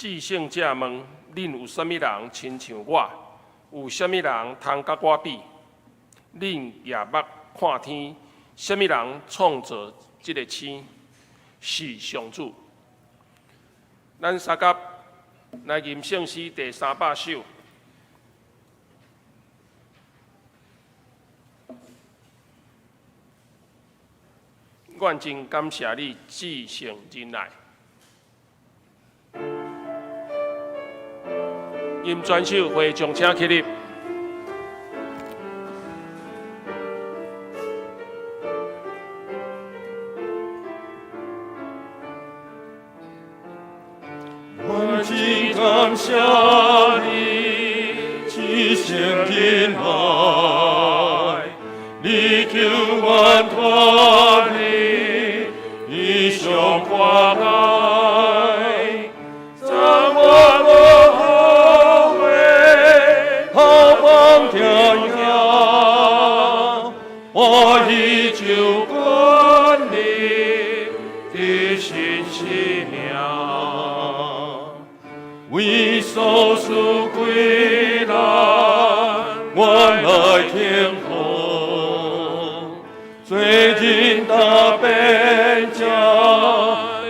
至聖者問：恁有啥物人親像我？有啥物人通佮我比？恁舉目看天，啥物人創造這个星？是上主。咱相佮來吟聖詩第300首。阮真感謝你至聖仁愛。吟全首，會眾請起立。阮真感謝你，至聖仁愛，你救阮脫離異象苦海，贈我無後悔，好榜樣，我已就管你的信實名，為所屬歸來，我來天空，最近大變家，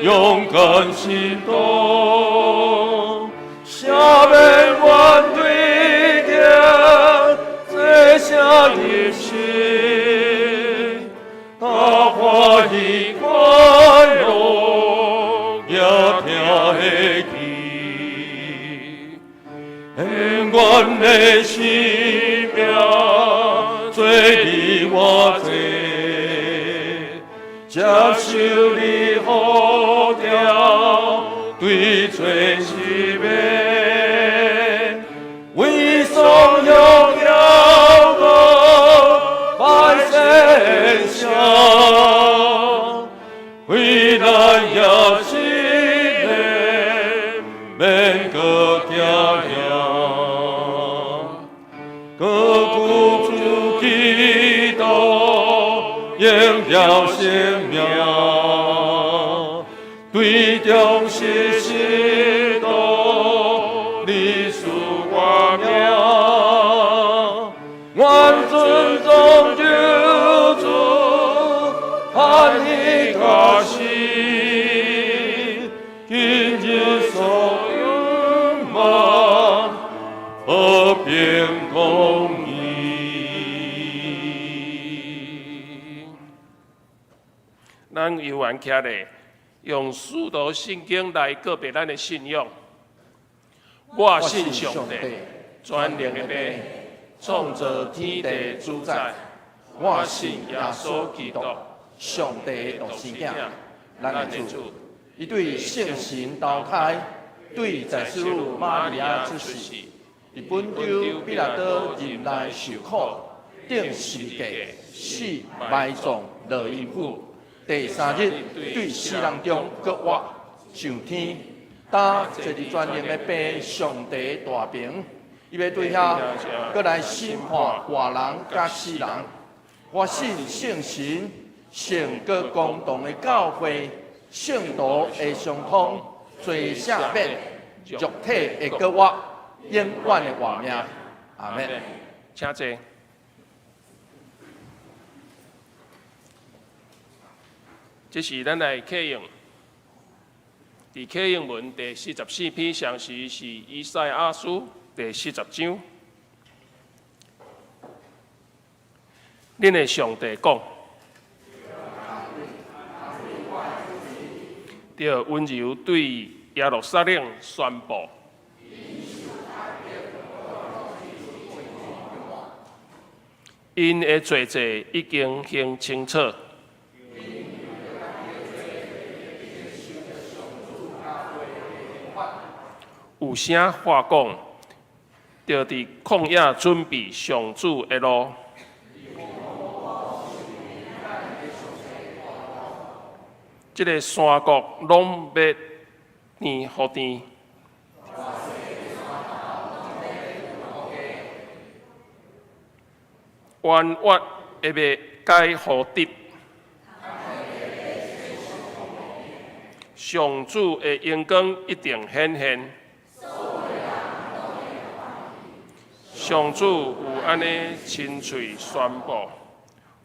勇敢行動，下面萬對的這下一心，大歡喜快樂也聽會記，願阮的生命做你我濟，接受你呼召，對罪是免，為所有了我拜聖像，為咱也是的免閣驚嚇，閣救主基督榮耀生命，對中實信徒，你賜我名，願尊重救主，盼你加時，今日所願望，和平公義。咱猶原徛咧，用使徒信經來告白咱的信仰。我信上帝，全能的父，創造天地主宰。我信耶穌基督，上帝的獨生囝，咱的主，伊對聖神投胎，對在聖女瑪利亞出世，佇本丟彼拉多任內受苦，釘十字架，死埋葬落陰府，第三日對死人中閣活，上天，擔坐佇全能的父上帝大爿，伊欲對遐閣來審判活人佮死人。我信聖神、聖閣公同的教會、聖徒的相通、罪赦免、肉體的閣活、永遠的活命。阿們。請坐。這是咱來啟用，佇啟用文第44篇，相時是以賽亞書第40章。恁的上帝講，著溫柔對耶路撒冷宣布，𪜶的罪債已經還清楚。有聲話講，著佇曠野準備上主的路。這个山谷攏欲變予甜，彎彎會欲改予直。上主的榮光一定顯現。上主有按呢親喙宣布，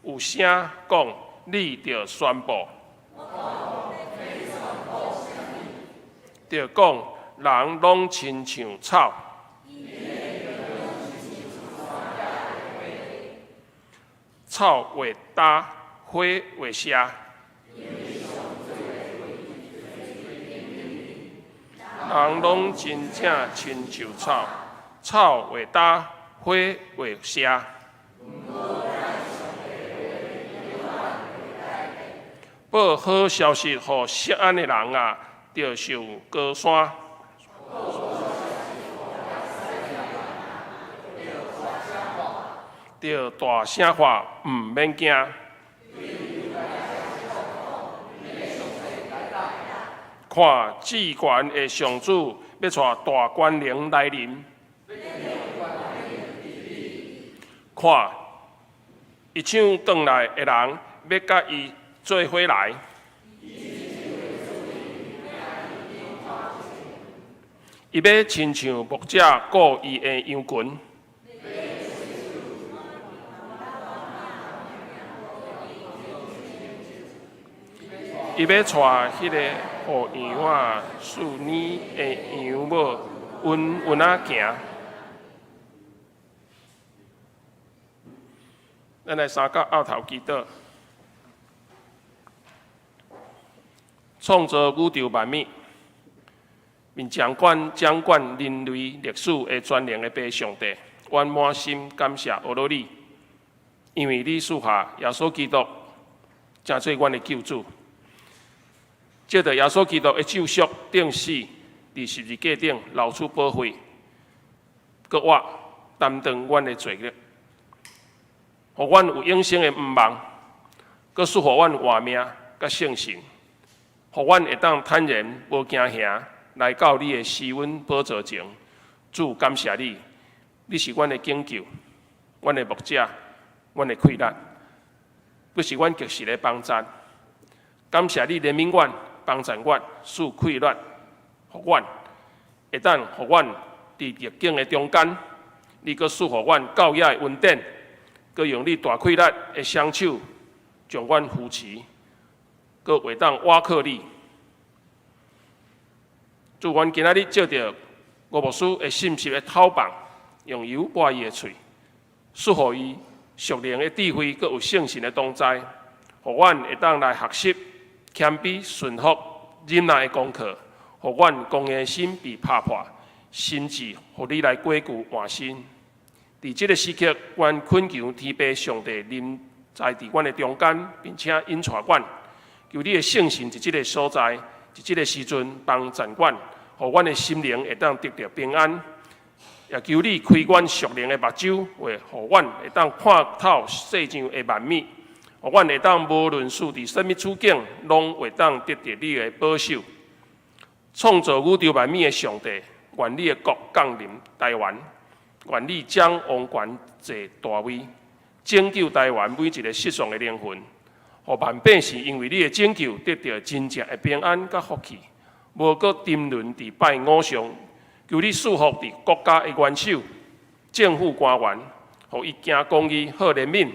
有聲講，你著宣布，著講人攏親像草，草會焦，花會謝。人攏真正親像草，草會焦，花會謝。報好消息予錫安的人啊，著上高山，著大聲喊，毋免驚。看至懸的上主欲帶大權能來臨，看伊搶轉來的人欲佮伊做伙來。伊欲親像牧者顧伊的羊群。伊欲帶彼個予羊仔飼奶的羊母穩穩仔行。咱來三角沤頭祈禱，創造宇宙萬物，並掌管掌管人類歷史的全能的父上帝，阮滿心感謝阿羅你，因為你賜下耶穌基督，成做阮的救主。藉著耶穌基督的救贖、釘死佇十字架頂流出寶血，閣活擔當阮的罪孽，予阮有永生的盼望，閣賜予阮活命佮聖神，予阮會當坦然無驚嚇來到你的施恩寶座前。主，感謝你，你是阮的拯救，阮的牧者，阮的氣力，閣是阮及時的幫贊。感謝你憐憫阮，幫助阮，賜氣力，予阮會當予阮佇逆境的中間，你閣賜予阮教養的恩典，閣用你大氣力的雙手將阮扶持，閣會當倚靠你。主，阮今仔日借著吳牧師的信息的透棒，用油抹伊的喙，賜予伊屬靈的智慧，閣有聖神的同在，予阮會當來學習謙卑、順服、忍耐的功課，予阮剛硬的心被拍破，心志予你來加固換新。佇這个時刻，阮懇求天父上帝臨在佇阮的中間，並且引帶阮，求你的聖神佇這个所在，佇這个時陣幫助阮，予阮的心靈會當得著平安。也求你開阮屬靈的目睭，會予阮會當看透世上的萬物，予阮會當無論處佇啥物處境，攏會當得著你的保守。創造宇宙萬物的上帝，願你的國降臨台灣，願你將王權坐大位，拯救台灣每一个失喪的靈魂，予萬百姓因為你的拯救得著真正的平安佮福氣，無閣沉淪佇拜偶像。求你賜福佇國家的元首、政府官員，予伊行公義、好憐憫，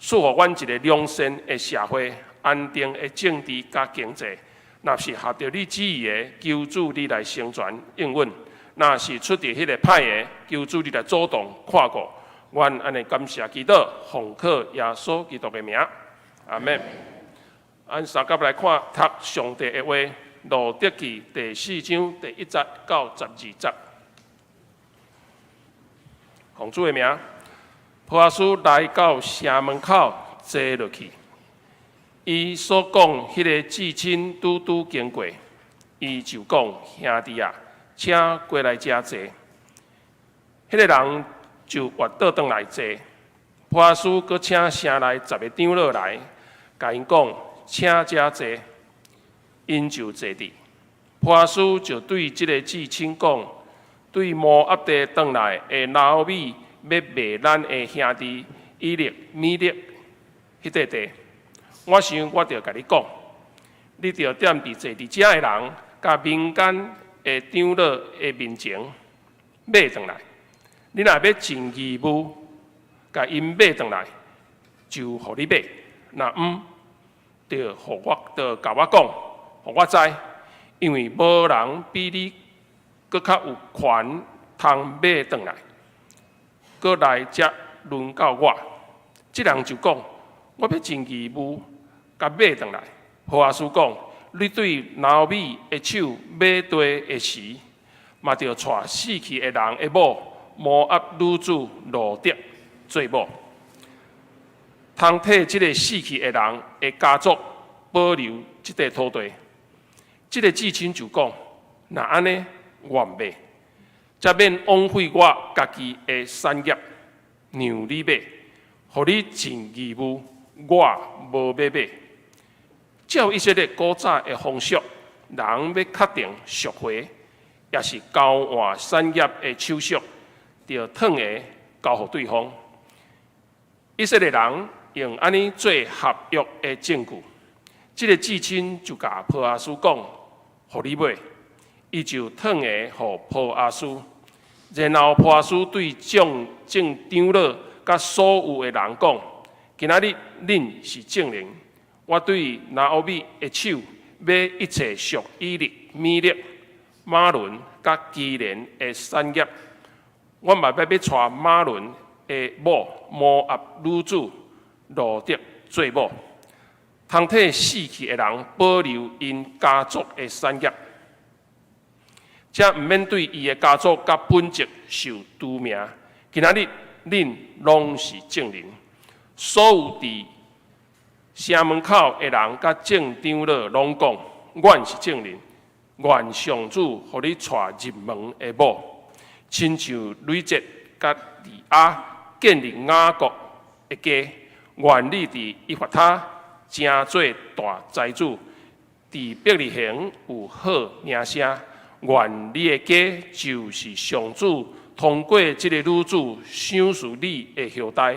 賜予阮一个良善的社會、安定的政治佮經濟。若是合著你旨意的，求主你來成全應允；若是出佇彼个歹的，求主你來主動看顧。阮按呢感謝祈禱，奉靠耶穌基督的名，阿們。按三甲來看讀上帝的話，路得記第四章第一節到十二節。奉主的名，波阿斯來到城門口坐落去。伊所講彼个至親拄拄經過，伊就講：兄弟啊，請過來遮坐。彼个人就越倒轉來坐。波阿斯閣請城內十个長老來，共𪜶講：請遮坐。𪜶就坐佇。波阿斯就對這个至親講：對摩押地轉來的拿俄米欲賣咱的兄弟以利米勒彼塊地，我想我著共你講，你著踮佇坐佇遮的人，佮民間的長老的面前買轉來。你若欲盡義務，共𪜶買轉來，就予你買；若毋，就予我，就共我講，予我知，因為無人比你閣較有權通買轉來，閣來才輪到我。這人就講：我欲盡義務，共買轉來。波阿斯講：你對拿俄米的手買地的時，嘛著娶死去的人的某摩押女子路得做某，通替這个死去的人的家族保留這塊土地。這个至親就講：若按呢，我毋買，才免枉費我家己的產業，讓你買，予你盡義務，我無欲買。照以色列古早的風俗，人欲確定贖回，抑是交換產業的手續，著褪鞋交予對方。以色列人用按呢做合約的證據。這个至親就共波阿斯講，予你買，伊就褪鞋予波阿斯。然後波阿斯對眾眾長老佮所有的人講：今仔日恁是證人，我對拿俄米的手買一切屬以利米勒、瑪倫佮基連的產業。我嘛欲欲娶瑪倫的某摩押女子路得做某，通替死去的人保留𪜶家族的產業，才毋免對伊的家族佮本籍受除名。今仔日恁攏是證人，所有佇城門口的人佮眾長老攏講，阮是證人，願上主予你娶入門的某，親像累結佮利亞建立雅各的家，願你佇以法他成做大財主，佇伯利恆有好名聲。願你的家就是上主通過這个女子賞賜你的後代，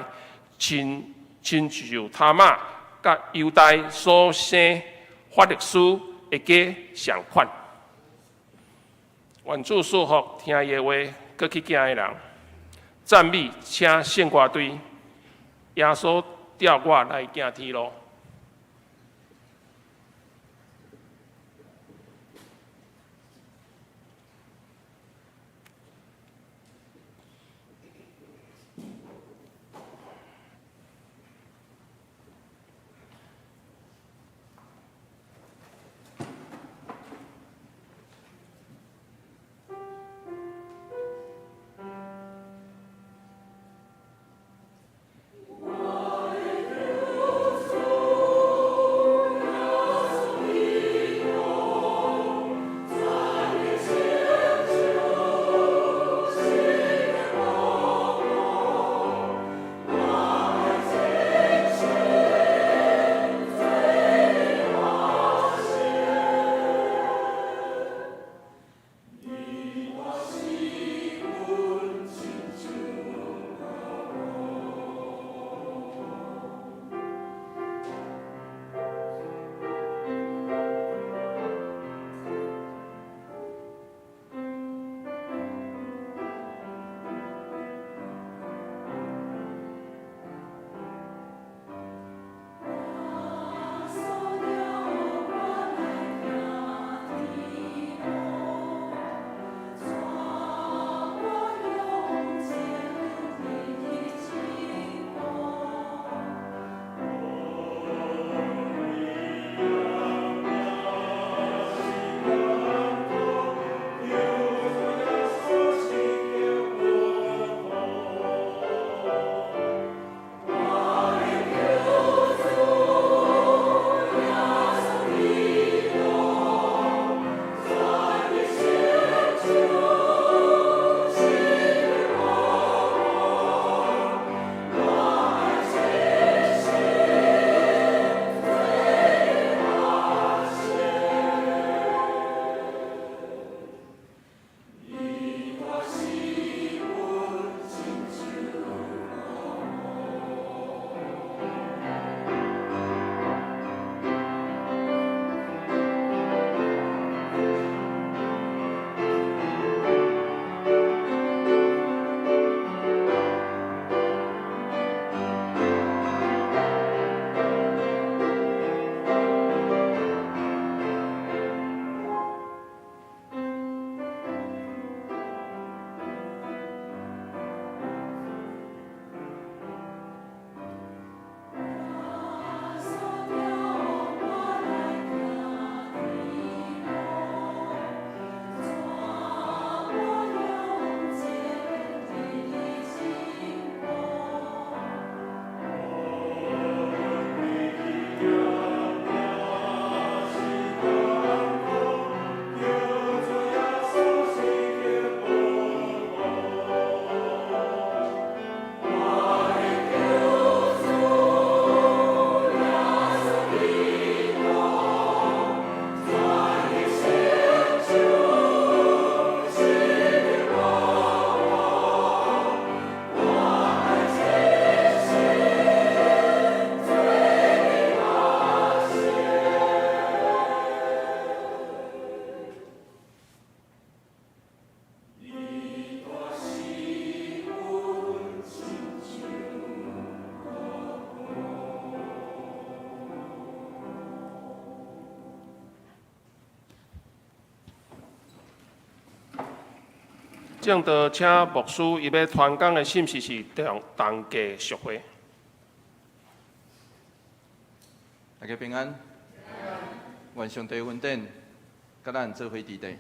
親親像他瑪佮猶大所生法勒斯的家仝款。願主賜福聽伊的話，閣去行的人，讚美請聖歌隊，耶穌帶我來行天路。我的主。正道請牧師伊欲傳講的信息是同同價贖回。大家平安，願上帝恩典，佮咱做伙佇底。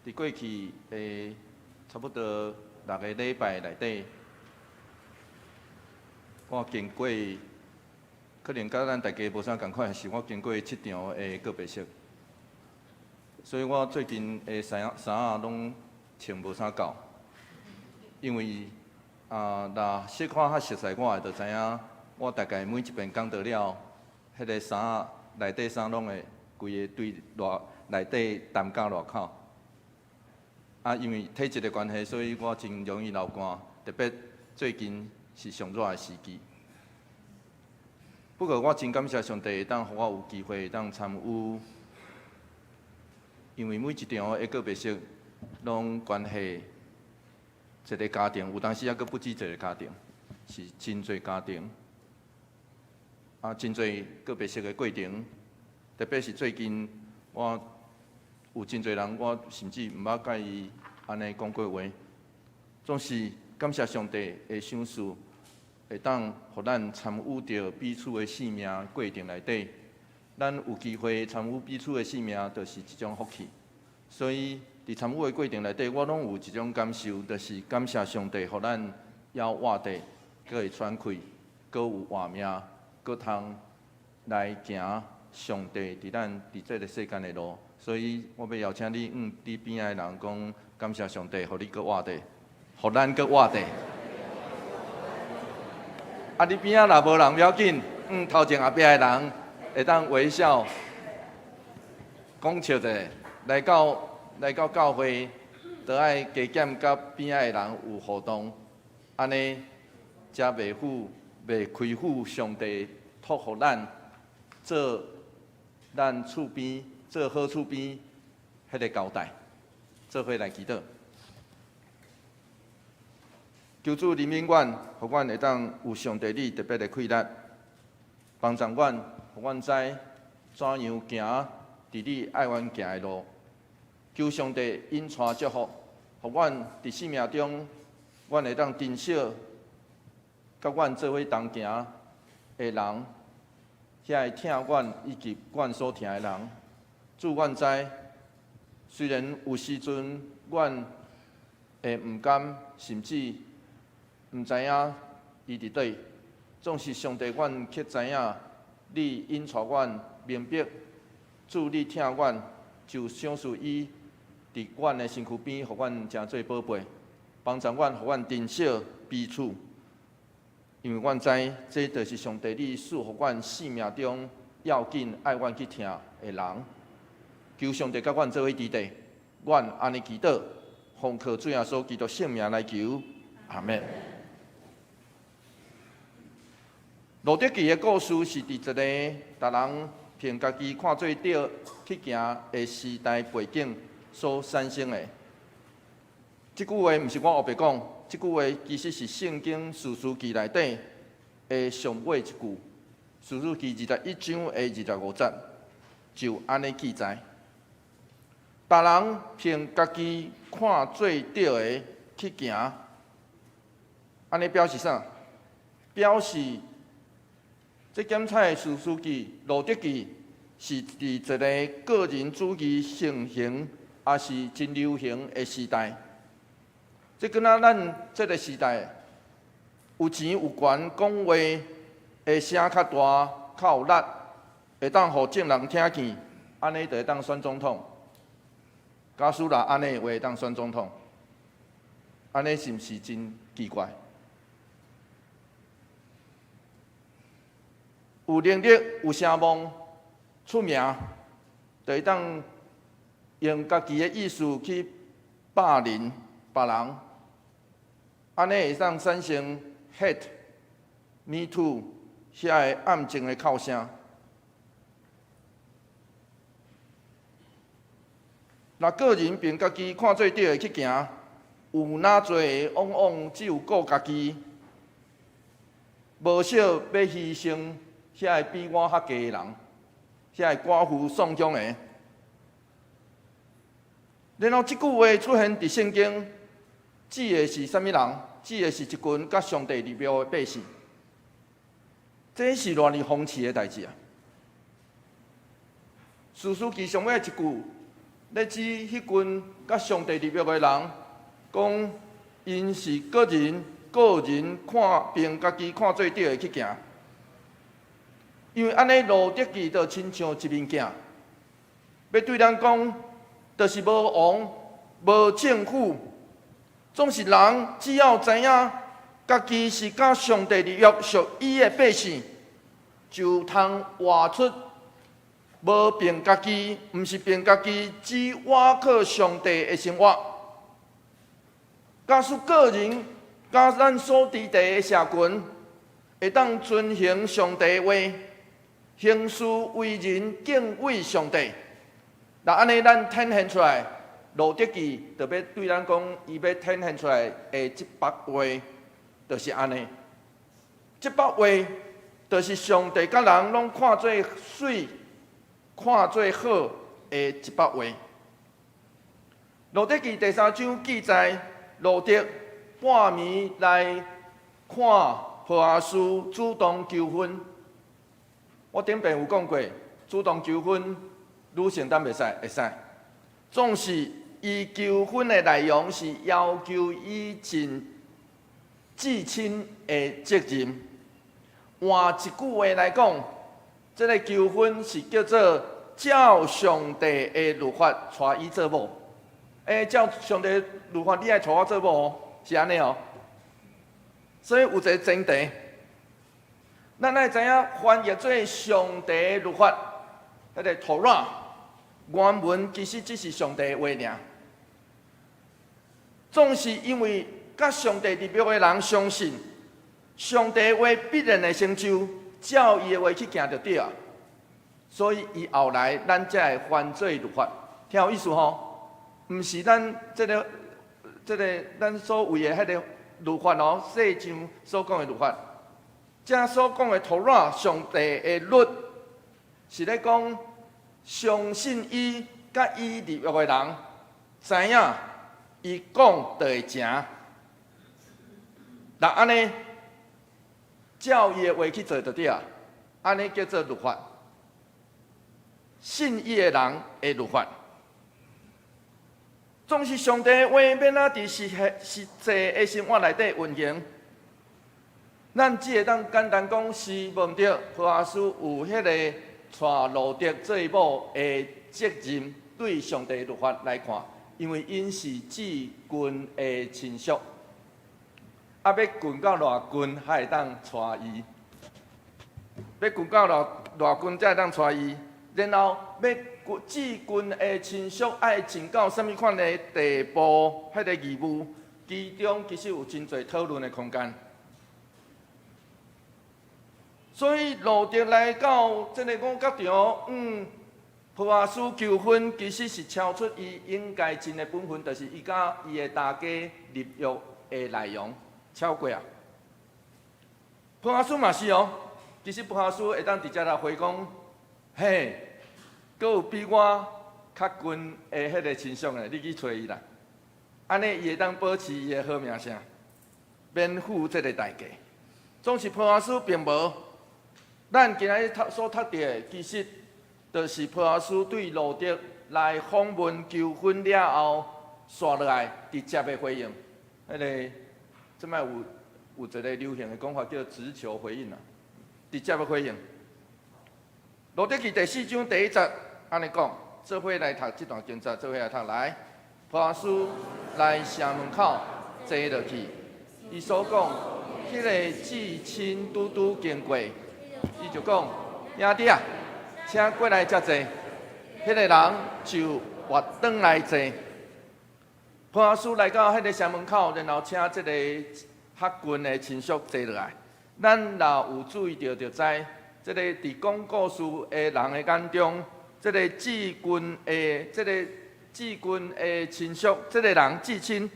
佇過去的差不多六个禮拜內底，我經過可能佮咱大家無啥仝款，是我經過七場的告別式，所以我最近的衫仔衫仔攏穿無啥夠，因為啊，若小可較熟似我的，就知影我大概每一遍講道了，彼个衫仔內底衫攏會規個對內內底澹到外口。啊，因為體質的關係，所以我真容易流汗，特別最近是上熱的時期。不過我真感謝上帝，會當予我有機會會當參與，因為每一場的告別式攏關係一個家庭，有當時猶閣不止一個家庭，是真濟家庭。啊，真濟告別式的過程，特別是最近我有真濟人，我甚至毋捌佮伊按呢講過話，總是感謝上帝的賞賜，會當予咱參與著彼此的生命過程內底，咱有機會參與彼此的生命，就是一種福氣。所以佇參與的過程內底，我攏有一種感受，就是感謝上帝，予咱猶活著，閣會喘氣，閣有活命，閣通來行上帝佇咱佇這个世間的路。所以我欲邀請你，向你邊仔的人講，感謝上帝，予你閣活著，予咱閣活著。啊，你邊仔若無人，無要緊，向頭前後壁的人會當微笑，講笑者，來到來到教會，都愛加減佮邊仔的人有互動，按呢才袂負袂虧負上帝託予咱做咱厝邊做好厝邊彼个交代，做伙來祈禱。求主憐憫阮，予阮會當有上帝你特別的氣力，幫助阮，予阮知怎樣行佇你愛阮行的路。求上帝引帶祝福，予阮佇生命中，阮會當珍惜佮阮做伙同行的人，遐會疼阮以及阮所疼的人。主，阮知，雖然有時陣阮會毋甘，甚至毋知影伊佇佗，總是上帝，阮卻知影你引帶阮明白，主你疼阮，就賞賜伊佇阮的身軀邊，予阮成做寶貝，幫助阮，予阮珍惜彼此，因為阮知這就是上帝你賜予阮生命中要緊愛阮去疼的人。求上帝佮阮做伙佇底，阮按呢祈禱，奉靠主耶穌基督聖名來求，阿們。路得記的故事是佇一个逐人憑家己看做對去行的時代背景所產生的。這句話毋是我烏白講，這句話其實是聖經士師記內底的上尾一句，士師記21章的25節就按呢記載。逐人憑家己看做對的去行，按呢表示啥？表示這檢採的士師記、路得記是佇一个個人主義盛行，也是真流行的時代。這敢若咱這个時代，有錢有權講話的聲較大、較有力，會當予眾人聽見，按呢就會當選總統。假使若按呢的話會當選總統，按呢是毋是真奇怪？有能力、有聲望、出名，就會當用家己的意思去霸凌別人，按呢會當產生 hate、me too 遐个暗情的哭聲。若個人憑家己看做對的去行，有哪濟个往往只有顧家己，無少欲犧牲遐个比我較低的人，遐个寡婦喪強的。然後這句話出現佇聖經，指的是啥物人？指的是一群佮上帝立約的百姓。這是偌爾諷刺的代誌啊！士師記上尾一句，咧指彼群佮上帝立約的人，講𪜶是各人個人看憑家己看做對的去行。因為按呢路得記就親像一面鏡，欲對咱講，就是無王、無政府，總是人只要知影家己是佮上帝立約屬伊的百姓，就通活出無憑家己，毋是憑家己，只倚靠上帝的生活。假使個人佮咱所佇地的社群，會當遵行上帝話，行事為人敬畏上帝，若按呢咱展現出來，路得記就欲對咱講，伊欲展現出來的這幅畫，就是按呢。這幅畫就是上帝佮人攏看做媠、看做好的一幅畫。路得記第三章記載，路得半暝來看波阿斯主動求婚。我頂擺有講過，主動求婚女性敢袂使？會使。總是伊求婚的內容是要求伊盡至親的責任。換一句話來講，這个求婚是叫做照上帝的律法娶伊做某。照上帝律法，你愛娶我做某哦，是按呢哦。所以有一个前提，咱愛知影翻譯做上帝的律法，彼个 Torah 原文其實只是上帝的話爾。總是因為佮上帝立約的人相信，上帝的話必然會成就，照伊的話去行就對啊。所以伊後來咱才會翻做律法，聽有意思吼？毋是咱這個咱所謂的彼个律法哦，世上所講的律法，這所講的 Torah 上帝的律，是咧講相信伊佮伊立約的人，知影伊講就會成。若按呢，照伊的話去做就對啊，按呢叫做律法。信伊的人的律法。總是上帝的話，欲按怎佇實際的生活內底運行？咱只會當簡單講是無毋對。波阿斯有彼个娶路得做某的責任，對上帝律法來看，因為𪜶是至近的親屬，欲近到偌近才會當娶伊？欲近到偌近才會當娶伊？然後欲至近的親屬愛盡到啥物款的地步？彼个義務，其中其實有真濟討論的空間。所以路得來到這个五角場，波阿斯求婚，其實是超出伊應該盡的本分，就是伊佮伊的大家立約的內容，超過啊。波阿斯嘛是哦，其實波阿斯會當直接來回講，嘿，閣有比我較近的彼个親屬的，你去揣伊啦。按呢伊會當保持伊的好名聲，免負這个代價。總是波阿斯並無。咱今仔日讀所讀著的，其實就是波阿斯對路得來訪問求婚了後，紲落來直接的回應。彼个這擺有一个流行的講法叫直球回應啊，直接的回應。路得記第四章第一節按呢講，做伙來讀這段經節，做伙來讀來。波阿斯來城門口坐落去，伊所講，彼个至親拄拄經過，伊就講：兄弟啊，請過來遮坐。彼个人就活轉來坐。波阿斯來到彼个城門口，然後請這个較近的親屬坐落來。咱若有注意著，就知這个佇講故事的人的眼中，這个至近的親屬，這个人至親，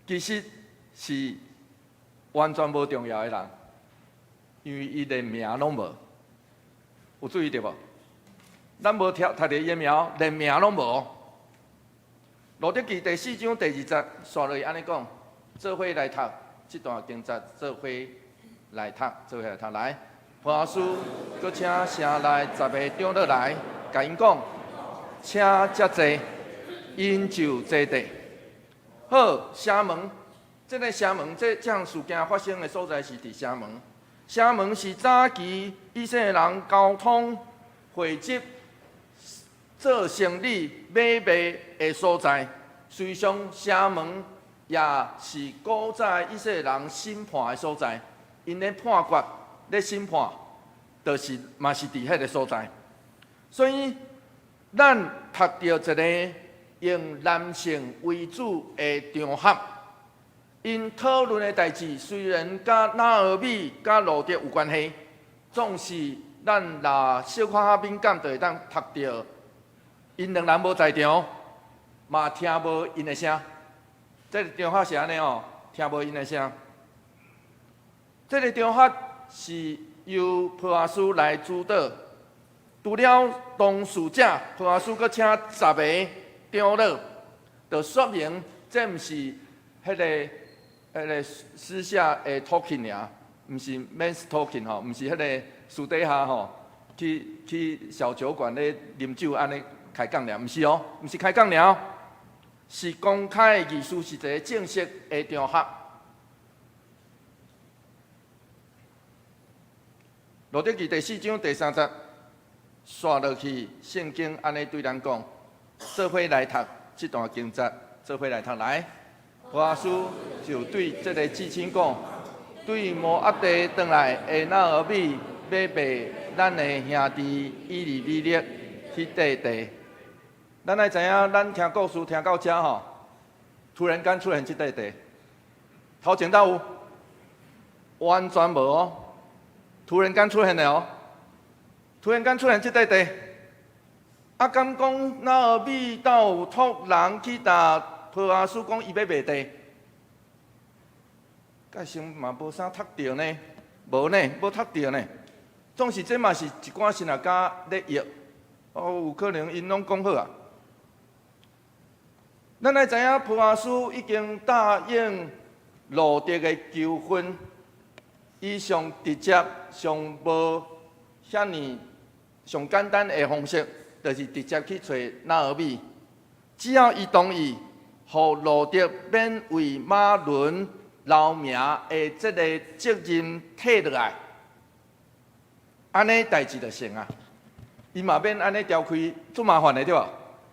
其實是完全無重要的人，因為伊連名攏無。有注意著無？咱無聽讀著伊的名，連名攏無。路得記第四章第二節，紲落去按呢講，做伙來讀這段經節，做伙來讀，做伙來讀來。波阿斯閣請城內十个長老來，共𪜶講，請遮坐，𪜶就坐低。好，城門，這个城門，這項事件發生的所在是佇城門。城門是早期以色列人交通、匯集、做生意、買賣的所在。事實上，城門也是古早以色列人審判的所在。𪜶咧判決、咧審判，就是嘛是佇彼个所在。所以，咱讀著一个用男性為主的場合，𪜶討論的代誌雖然佮拿俄米、佮路得有關係，總是咱若小可較敏感，就會當讀著𪜶兩人無在場，嘛聽無𪜶的聲。這个場合是按呢哦，聽無𪜶的聲。這个場合是由波阿斯來主導，除了當事者，波阿斯閣請十个長老，就說明這毋是彼个私下的 talking 爾，毋是 men's talking 吼，毋是彼个私底下吼去小酒館咧啉酒按呢開講爾，毋是哦，毋是開講爾，是公開的儀式，是一个正式的場合。路得記第四章第三節，紲落去，聖經按呢對咱講，做伙來讀這段經節，做伙來讀來。波阿斯就對這个至親講，對摩押地轉來的拿俄米欲賣咱的兄弟以利米勒彼塊地。咱愛知影，咱聽故事聽到遮吼，突然間出現這塊地，頭前敢有？完全無哦。突然間出現的哦，突然間出現這塊地，啊，敢講拿俄米倒有託人去共波阿斯講伊欲賣地，蓋先嘛無啥讀著呢，無呢，無讀著呢。總是這嘛是一寡神學家咧譯，哦，有可能𪜶攏講好啊。咱愛知影，波阿斯已經答應路得的求婚。伊上直接、上無遐爾上簡單的方式，就是直接去揣拿俄米。只要伊同意，予路得免為瑪倫留名的這个責任退落來，按呢代誌就成啊。伊嘛免按呢調開，足麻煩的對無？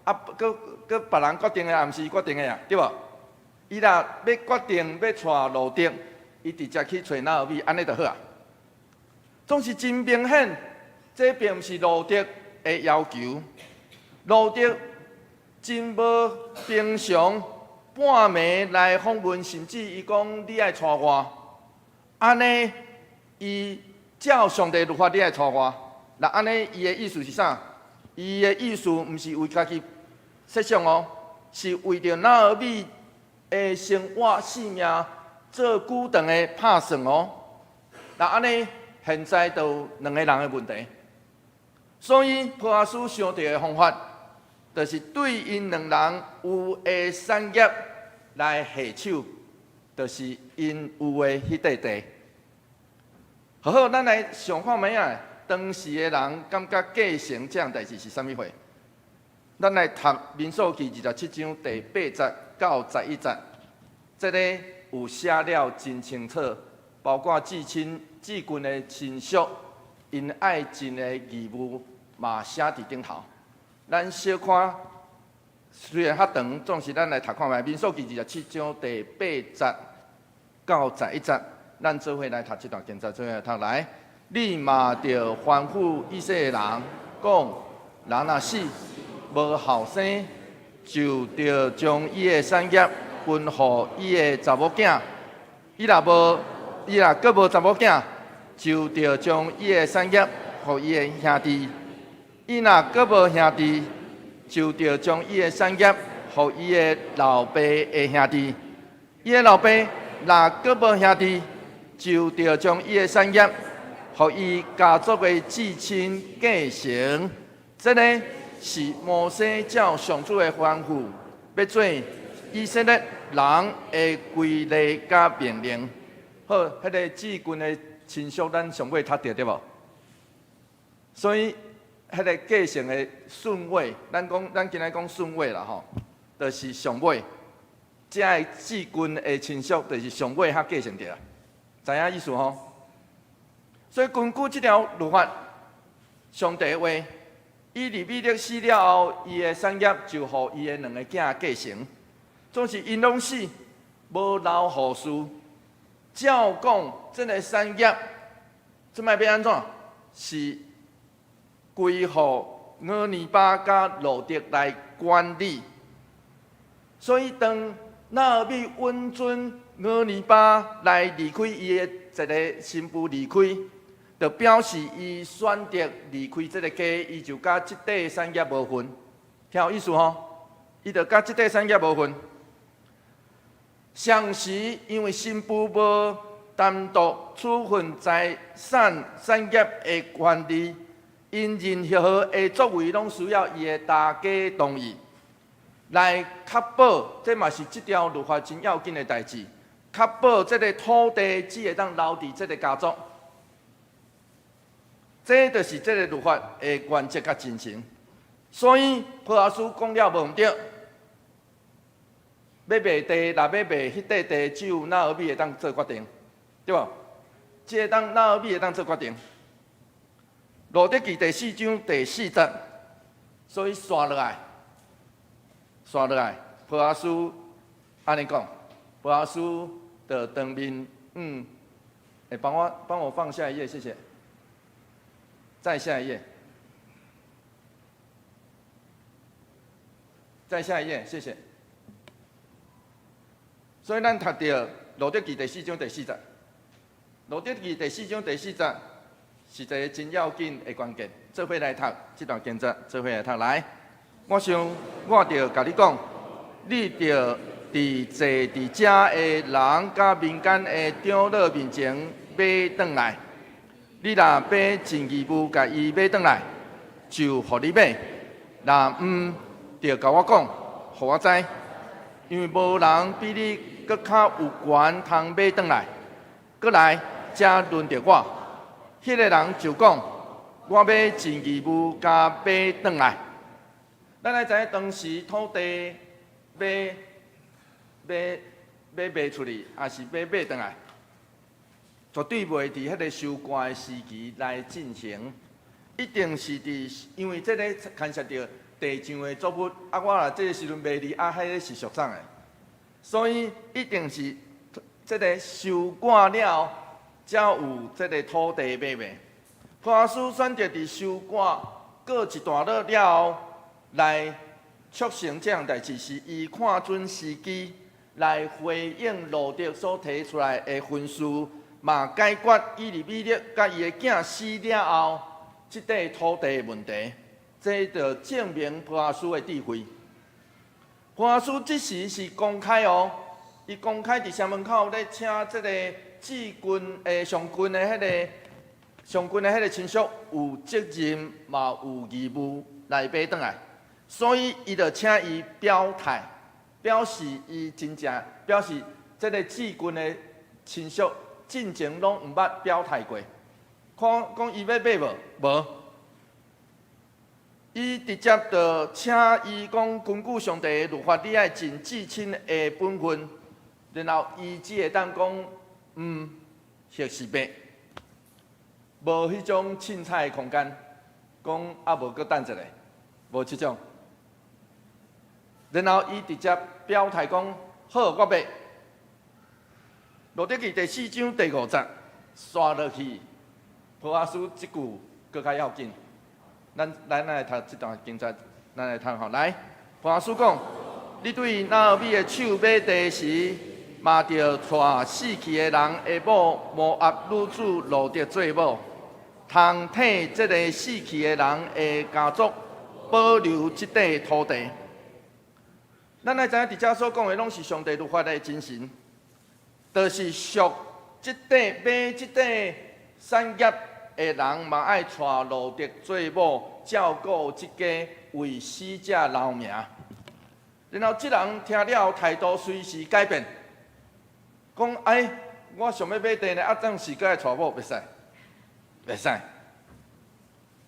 啊，閣閣別人決定的，也毋是伊決定的啊，對無？伊若欲決定欲娶路得，伊直接去揣拿俄米，按呢就好啊。總是真明顯，這並毋是路得的要求。路得真無平常，半暝來訪問，甚至伊講你愛娶我，按呢，伊照上帝律法你愛娶我。那按呢，伊的意思是啥？伊的意思毋是為家己設想哦，是為著拿俄米的生活性命做久長的拍算哦。那按呢，現在就有兩個人的問題。所以波阿斯想著的方法，就是對𪜶兩人有的產業來下手，就是𪜶有的彼塊地。好好，咱來想看覓仔？當時的人感覺繼承這項代誌是啥物貨？咱來讀民數記27章第八節到11節，這个有寫了真清楚，包括至親至近的親屬，𪜶愛盡的義務嘛寫佇頂頭。咱小看雖然較長，總是咱來讀看覓。民數記27章第八節到十一節，咱做伙來讀這段經節，做伙來讀來。你嘛著吩咐以色列人講：人若死，無後生，就著將伊的產業分予伊的查某囝。伊若無，伊若閣無查某囝，就著將伊的產業予伊的兄弟。伊若閣無兄弟，就著將伊的產業予伊的老爸的兄弟。伊的老爸若閣無兄弟，就著將伊的產業予伊家族的至親繼承。這个是摩西照上主的吩咐，欲做以色列人的規例佮命令。好，彼个至近的親屬，咱上尾讀著對無？所以，彼个繼承的順位，咱講咱今仔講順位啦吼，就是上尾，這个至近的親屬，就是上尾較繼承著啦，知影意思吼？所以根據這條律法，上帝話，以利米勒死了後，伊的產業就予伊的兩个囝繼承，總是𪜶攏死，無留後嗣。照講，這个產業，這擺欲按怎？是歸予俄尼巴佮路得來管理。所以當拿俄米允准俄尼巴來離開伊的一个新婦離開，就表示伊選擇離開這个家，伊就佮這塊產業無份。聽有意思吼？伊就佮這塊產業無份。同時，因為新婦無單獨處分財產產業的權利，𪜶任何的作為攏需要伊的大家同意來確保，這嘛是這條律法真要緊的代誌。確保這个土地只會當留佇這个家族，這就是這个律法的原則佮精神。所以，波阿斯講了無毋對。欲賣地，若欲賣彼塊地，只有拿俄米會當做決定，對無？只會當拿俄米會當做決定。路得記第四章第四節，所以紲落來，紲落來，波阿斯按呢講，波阿斯就當面，欸，幫我放下一頁，謝謝。再下一頁，再下一頁，謝謝。所以咱讀著路得記第四章第四節，路得記第四章第四節是一个真要緊的關鍵。做伙來讀這段經節，做伙來讀來。我想我著共你講，你著佇坐佇遮的人佮民間的長老面前買轉來。你若欲盡義務共伊買轉來，就予你買；若毋，著共我講，予我知，因為無人比你閣較有權通買轉來。閣來，才輪著我。彼个人就講：我欲盡義務共買轉來。咱愛知影當時土地欲欲欲賣出去，抑是欲買轉來，絕對袂佇彼个收割的時期來進行，一定是佇因為這个牽涉著地上的作物，啊，我若這个時陣賣你，啊，彼个是俗種的，所以一定是這个收割了，才有這个土地買賣。波阿斯選擇佇收割過一段落了後，來促成這項代誌，是伊看準時機來回應路得所提出來的吩咐，嘛解決以利米勒佮伊的囝死了後，這塊土地的問題。這就證明波阿斯的智慧。波阿斯這時是公開哦，伊公開佇城門口咧請這个至近的上近的彼个上近的彼个親屬有責任嘛有義務來買轉來，所以伊就請伊表態，表示伊真正表示這个至近的親屬進前攏毋捌表態過，看講伊欲買無？無。伊直接就請伊講，根據上帝的律法，你愛盡至親的本分，然後伊只會當講毋或是欲，無彼種凊彩的空間，講啊無閣等一下，無這種。然後伊直接表態講好，我欲。路得記第四章第五節，紲落去，波阿斯這句閣較要緊。咱來讀這段經節，咱來讀吼。來，波阿斯講：你對拿俄米的手買地時，嘛著帶死去的人的某摩押女子路得做某，通替這个死去的人的家族保留這塊土地。咱來知影，佇遮所講的攏是上帝律法的精神，就是屬這塊買這塊產業的人嘛愛帶路得做某，照顧這家為死者留名。然後這人聽了態度隨時改變，講哎，我想欲買地呢，啊，當時閣愛娶某，袂使，袂使。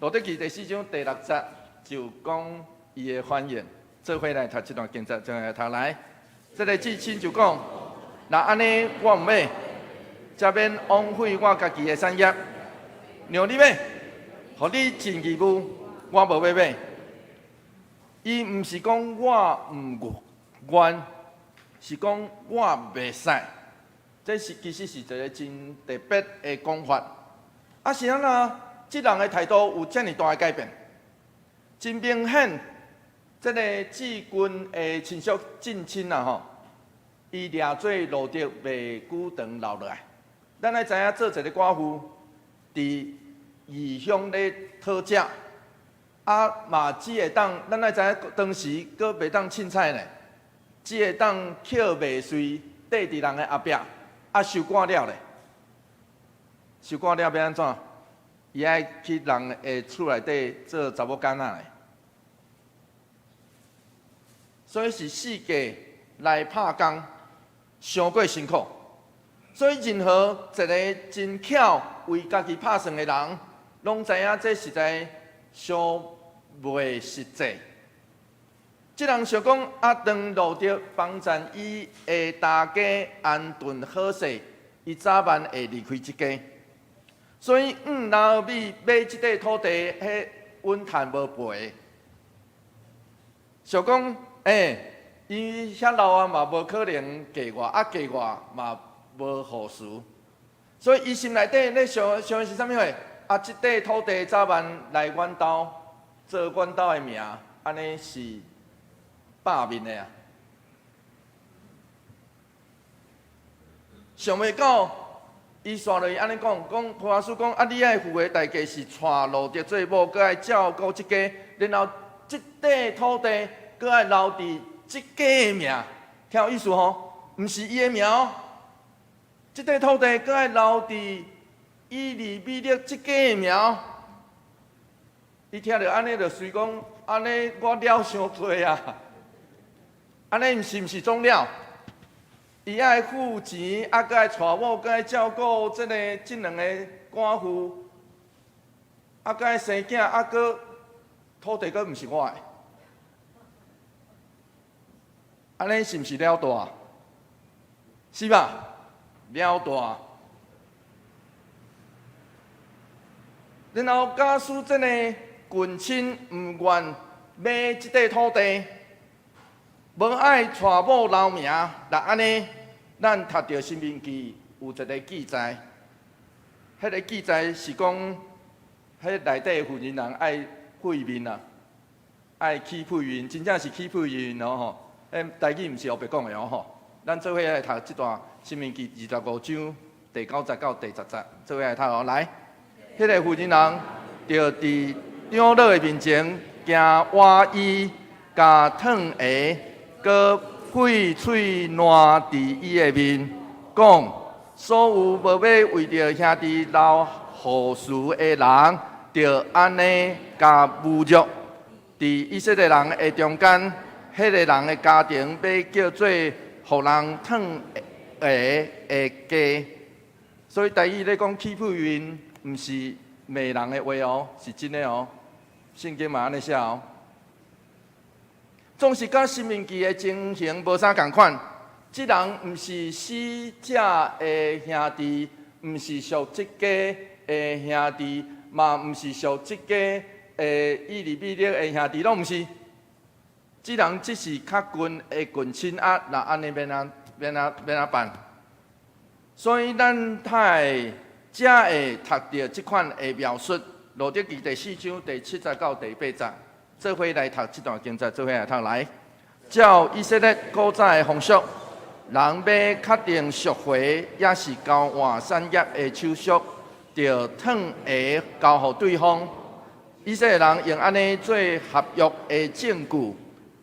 路得記第四章第六節就講伊的反應，做伙來讀這段經節，將來讀來。這个至親就講：若按呢，我毋買，才免枉費我家己的產業。讓你買，予你盡義務，我無欲買。伊毋是講我毋願，是講我袂使。這是其實是一个真特別的講法。啊，是按怎？這人的態度有遮爾大的改變，真明顯。這个至近的親屬近親啊吼，伊掠做路得袂久長留落來。咱愛知影做一个寡婦，佇異鄉咧討食，啊嘛只會當，咱愛知影當時閣袂當凊彩呢，只會當抾麥穗綴佇人的後壁，啊收割了咧，收割了欲按怎？伊愛去人的厝內底做查某囡仔咧。所以是四界來拍工，傷過辛苦。所以任何一个真巧為家己拍算的人，攏知影這實在傷袂實際。這人想講啊，當路得幫贊伊的大家安頓好勢，伊早晚會離開這家。所以，拿俄米買這塊土地，彼穩趁無賠。想講，欸，伊遐老啊嘛，無可能嫁我，啊嫁我嘛無予事，所以伊心內底咧想想的是啥物貨？啊，這塊土地早晚來阮兜，做阮兜的名，按呢是百面的啊。想袂到，伊煞落去按呢講，講波阿斯講啊，你愛付的代價是娶路得做某，閣愛照顧這家，然後這塊土地。閣愛留佇這家的名，聽有意思吼？毋是伊的名哦。這塊土地閣愛留佇以利米勒這家的名。伊聽著按呢，就隨講，按呢我了傷濟啊！按呢毋是毋是總了？伊愛付錢，啊，閣愛娶某，閣愛照顧這个這兩個寡婦，啊，閣愛生囝，啊，閣土地閣毋是我的。按呢是毋是了大？是吧？了大。然後假使這个近親毋願買這塊土地，無愛娶某留名，若按呢，咱讀著申命記有一个記載，彼个記載是講，彼內底的婦人人愛廢面啊，愛起屁面，真正是起屁面哦吼。欸，台語毋是烏白講的哦吼，咱做伙來讀這段《申命記》25章第九節到第十節，做伙來讀哦。來，彼个婦人人著佇長老的面前，行倚伊，共褪鞋，閣血喙瀾佇伊的面，講：所有無欲為著兄弟留後嗣的人，著按呢共侮辱。佇以色列人的中間，彼个人的家庭欲叫做予人褪鞋的家。所以台語咧講起屁面，毋是罵人的話哦，是真的哦。聖經嘛按呢寫哦。總是佮申命記的情形無啥仝款。這人毋是死者的兄弟，毋是屬這家的兄弟，嘛毋是屬這家的以利米勒的兄弟，攏毋是。這人只是較近的近親啊，若按呢欲按欲按欲按怎辦？所以咱才會讀著這款的描述，路得記第四章第七節到第八節，做伙來讀這段經節，做伙來讀來。照以色列古早的風俗，人欲確定贖回，抑是交換產業的手續，著褪鞋交予對方。以色列人用按呢做合約的證據。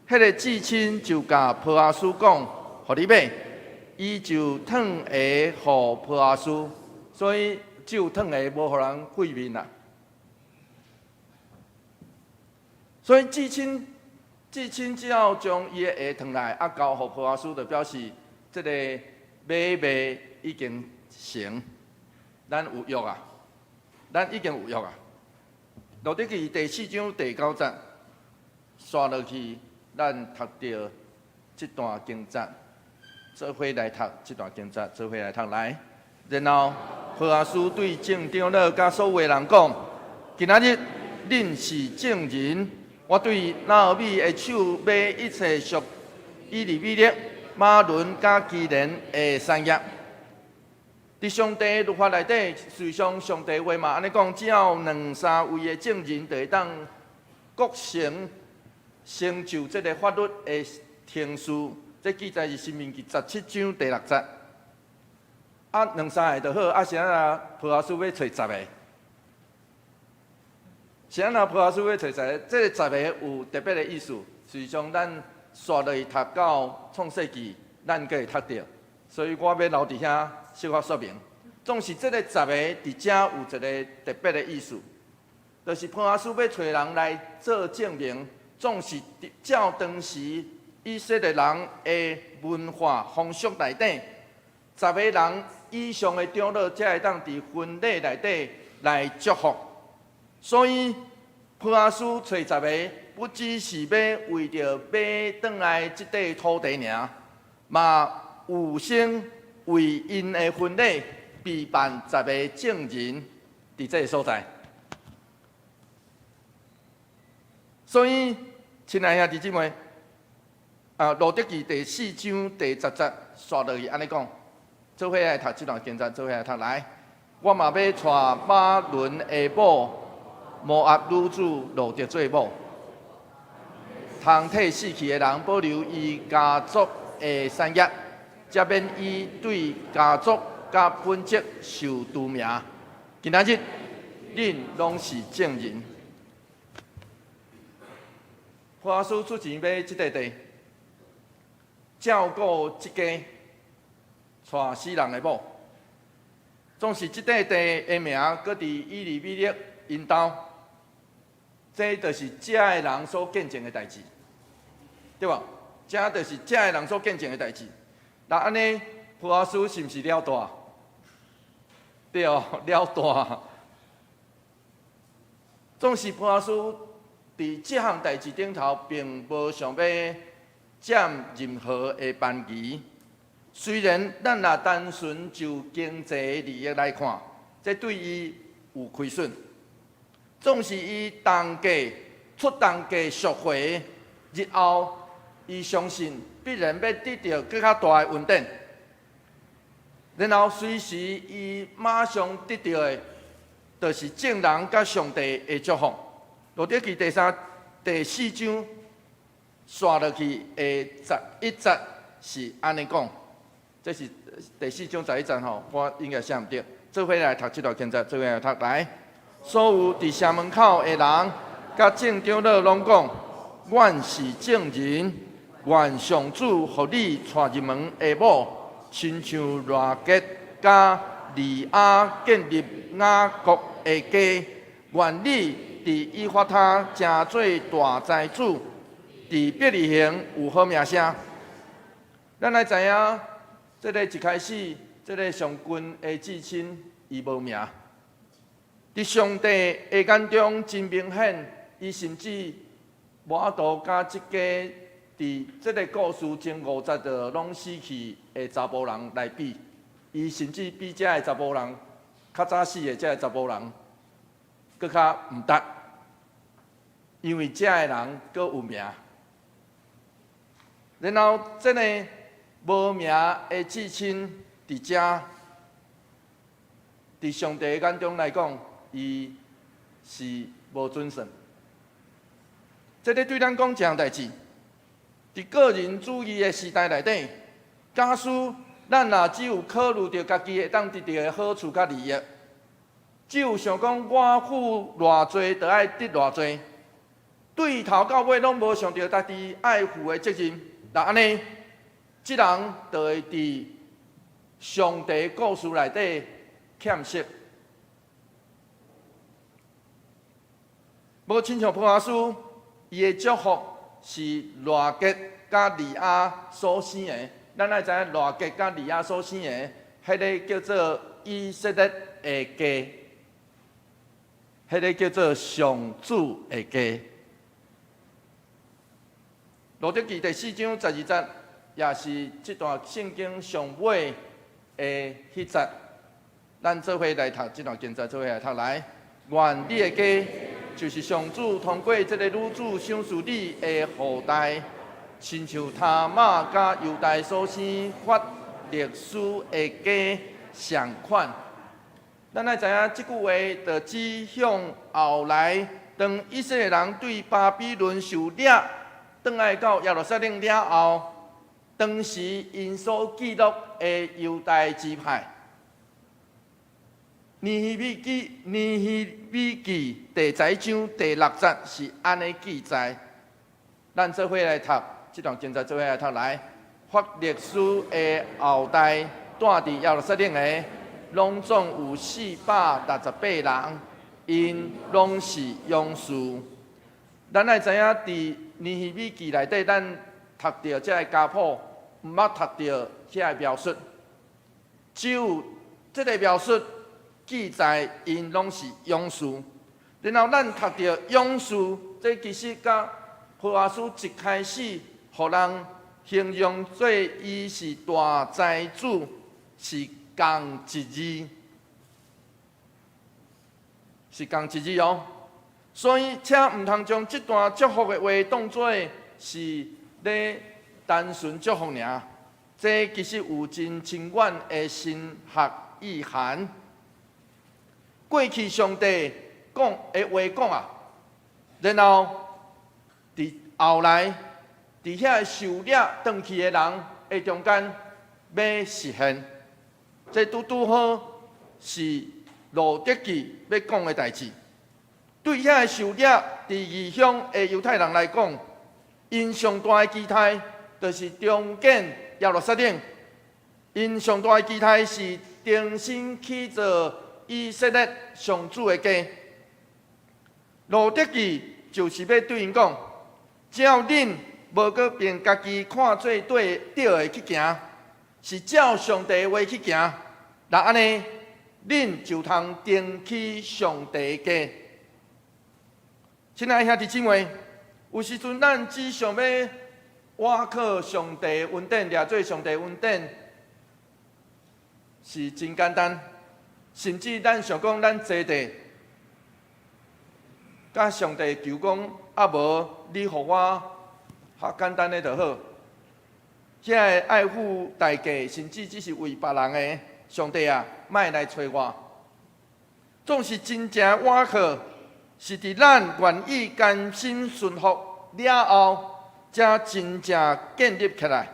彼个至親就共波阿斯講，予你買，伊就褪鞋予波阿斯，所以只有褪鞋，無予人廢面啦。所以至親至親只要將伊的鞋脫來，啊交予波阿斯，就表示這個買賣已經成，咱有約啊，咱已經有約啊。路得記第四章第九節，紲落去，咱讀著這段經節，做伙來讀這段經節，做伙來讀來。然後波阿斯對眾長老佮所有的人講：今仔日恁是證人，我對拿俄米的手買一切屬以利米勒、瑪倫佮基連的產業。佇上帝律法內底，事實上上帝話嘛按呢講，只要兩三位的證人，就會當告成成就這个法律的程序。這記載是《申命記》17章第六節。啊，兩三个就好，啊是按怎波阿斯欲揣十个？是按怎波阿斯欲揣十个？這个十个有特別的意思，事實上咱紲落去讀到創世記，咱閣會讀著。所以我欲留佇遐小可說明。總是這个十个佇遮有一个特別的意思，就是波阿斯欲揣人來做證明，總是照當時以色列人的文化風俗內底，十個人以上的長老才會當佇婚禮內底來祝福。所以波阿斯揣十个，不只是欲為著買轉來這塊土地爾，嘛有先為𪜶的婚禮備辦十个證人佇這个所在。所以，親愛兄弟姊妹，啊，路得記第四章第十節紲落去按呢講，做伙來讀這段經節，做伙來讀來。我嘛欲娶瑪倫的某摩押女子路得做某，通替死去的人保留伊家族的產業，才免伊對家族佮本族受除名。今仔日，恁攏是證人。波阿斯出錢買這塊地，照顧這家娶死人的某。總是這塊地的名，閣佇以利米勒𪜶兜，這就是遮的人所見證的代誌，對無？這就是遮的人所見證的代誌。那按呢，波阿斯是毋是了大？對哦，了大。總是波阿斯佇這項代誌頂頭，並無想欲佔任何的便宜。雖然咱若單純就經濟利益來看，這對伊有虧損。總是伊重價出重價贖回，日後伊相信必然欲得著閣較大的恩典。然後隨時伊馬上得著的，就是眾人佮上帝的祝福。路得記第三、第四章紲落去的十一節是按呢講，這是第四章十一節吼，我應該寫毋對。做伙來讀這段經節，做伙來讀來。所有佇城門口的人，佮眾長老攏講：阮是證人，願上主予你娶入門的某，親像拉結佮利亞建立雅各的家。願你佇以法他成做大財主，佇伯利恆有好名聲。咱來知影，這个一開始，這个上近的至親，伊無名。佇上帝的眼中真明顯，伊甚至無法度佮這家佇這个故事前五節就攏死去的查埔人來比，伊甚至比這个查埔人較早死的這个查埔人，閣較毋值，因為這个人閣有名。然後這个無名的至親佇遮，佇上帝的眼中來講，伊是無準算。這个對咱講一項代誌，佇個人主義的時代內底，假使咱若只有考慮著家己會當得著的好處佮利益，只有想講我付偌濟，就愛得偌濟，對頭到尾攏無想著家己愛負的責任，若按呢，這人就會佇上帝故事內底欠失。無親像波阿斯，伊的祝福是拉結佮利亞所生的。咱愛知影拉結佮利亞所生的，彼个叫做以色列的家，彼个叫做上主的家。路得記第四章十二節，也是這段聖經上尾的彼節。咱做伙來讀這段經節，做伙來讀來。願你的家，就是上主通過這个女子賞賜你的後代，親像他瑪佮猶大所生法勒斯的家相款。咱愛知影這句話，就指向後來，當以色列人對巴比倫受掠，轉來到耶路撒冷了後，當時𪜶所記錄的猶大支派。尼希米記，尼希米記第十一章第六節是按呢記載。咱做伙來讀這段經節，做伙來讀來。法勒斯的後代住佇耶路撒冷的，攏總有468人，𪜶攏是勇士。咱愛知影，佇尼希米記內底，咱讀著這个家譜，毋捌讀著遐个描述，只有這个描述記載，𪜶攏是勇士。然後咱讀著勇士，這其實佮波阿斯一開始，予人形容做伊是大財主，是仝一字，是仝一字哦。所以，請毋通將這段祝福的話當做是咧單純祝福爾。這其實有真深遠的神學意涵。過去上帝講的話講啊，然後佇後來，佇遐受掠轉去的人的中間，欲實現，這拄拄好是路得記欲講的代誌。對遐受掠佇異鄉的猶太人來講，𪜶上大的期待就是重建耶路撒冷。𪜶上大的期待是重新起造以色列上主的家。路得記就是欲對𪜶講，只要恁無閣憑家己看做對對的去行，是照上帝的話去行，若按呢，恁就通重起上帝的家。親愛兄弟姊妹，有時陣咱只想欲倚靠上帝恩典，掠做上帝恩典是真簡單，甚至咱想講咱坐佇，佮上帝求講，啊無你予我較簡單的就好。遐个愛付代價，甚至只是為別人的，上帝啊，莫來揣我。總是真正倚靠，是佇咱願意甘心順服了後，才真正建立起來。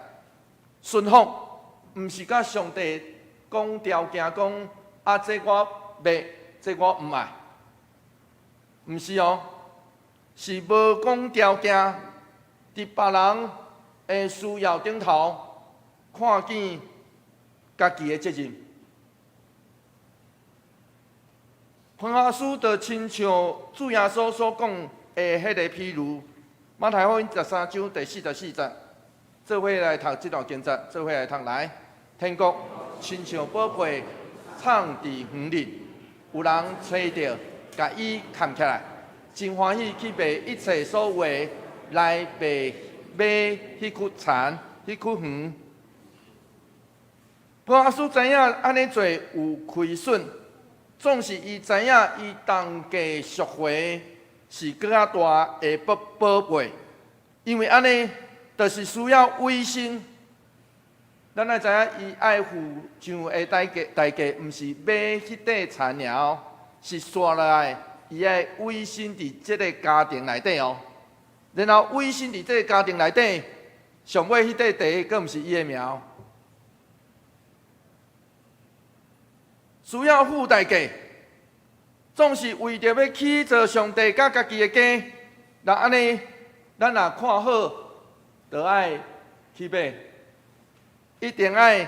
順服，毋是佮上帝講條件，講啊，這我欲，這我毋愛，毋是哦，是無講條件，佇別人的需要頂頭，看見家己的責任。波阿斯就親像主耶穌所講的彼个譬喻，馬太福音十三章第44節，做伙來讀這段經節，做伙來讀來。天國親像寶貝藏佇園裡，有人揣著，共伊崁起來，真歡喜去賣一切所有的來買買彼塊田、彼塊園。波阿斯知影按呢做有虧損。總是伊知影，伊重價贖回是閣較大的寶寶貝，因為按呢，就是需要委身。咱愛知影，伊愛付上的代價，代價毋是買彼塊田爾哦，是紲落來，伊愛委身佇這个家庭內底哦。然後委身佇這个家庭內底，上尾彼塊地閣毋是伊的名。需要付代價，總是為著欲起造上帝佮家己的家。若按呢，咱若看好，就愛去買，一定愛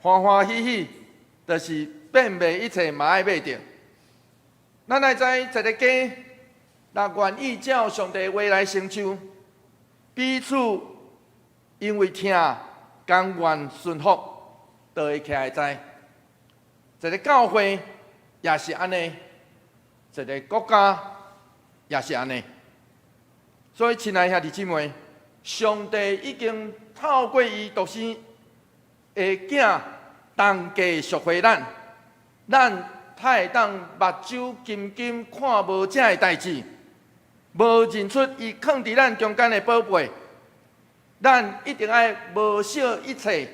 歡歡喜喜，就是變賣一切嘛愛買著。咱愛知一个家，若願意照上帝話來成就，彼此因為疼甘願順服，就會起來知。一个教會也是按呢，一个國家也是按呢。所以，親愛兄弟姊妹，上帝已經透過伊獨生的囝重價贖回咱，咱才會當目睭金金看無這个代誌，無認出伊囥佇咱中間的寶貝。咱一定愛無惜一切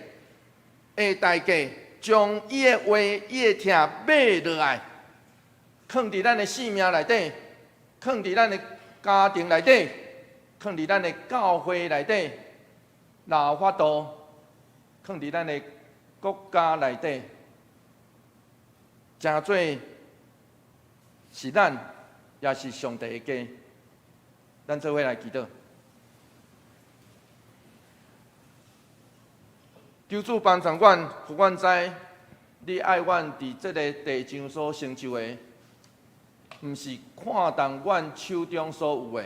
的代價，將伊的話、伊的疼買落來，囥佇咱的性命內底，囥佇咱的家庭內底，囥佇咱的教會內底，若有法度，囥佇咱的國家內底，成做是咱，也是上帝的家。咱做伙來祈禱。求主幫助阮，予阮知，你愛阮佇這个地上所成就的，毋是看重阮手中所有的，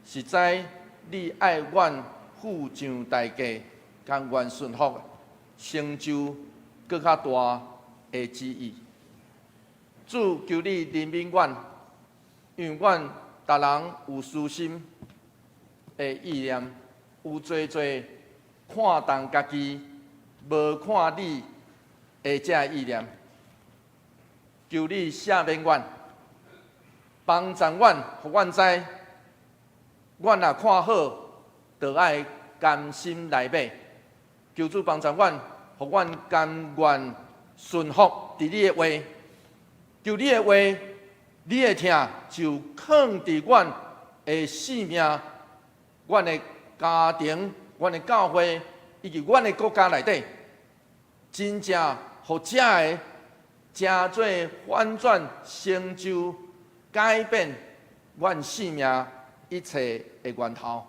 是知你愛阮付上代價，甘願順服，成就閣較大的旨意。主，求你憐憫阮，讓阮逐人有私心的意念，有濟濟看重家己，無看你的這个意念。求你赦免阮，幫助阮，予阮知，阮若看好，就愛甘心來買。求主幫助阮，予阮甘願順服佇你的話。求你的話，你的疼，就囥佇阮的性命、阮的家庭、阮的教會以及阮的國家內底，真正予這个成做反轉、成就、改變阮性命一切的源頭。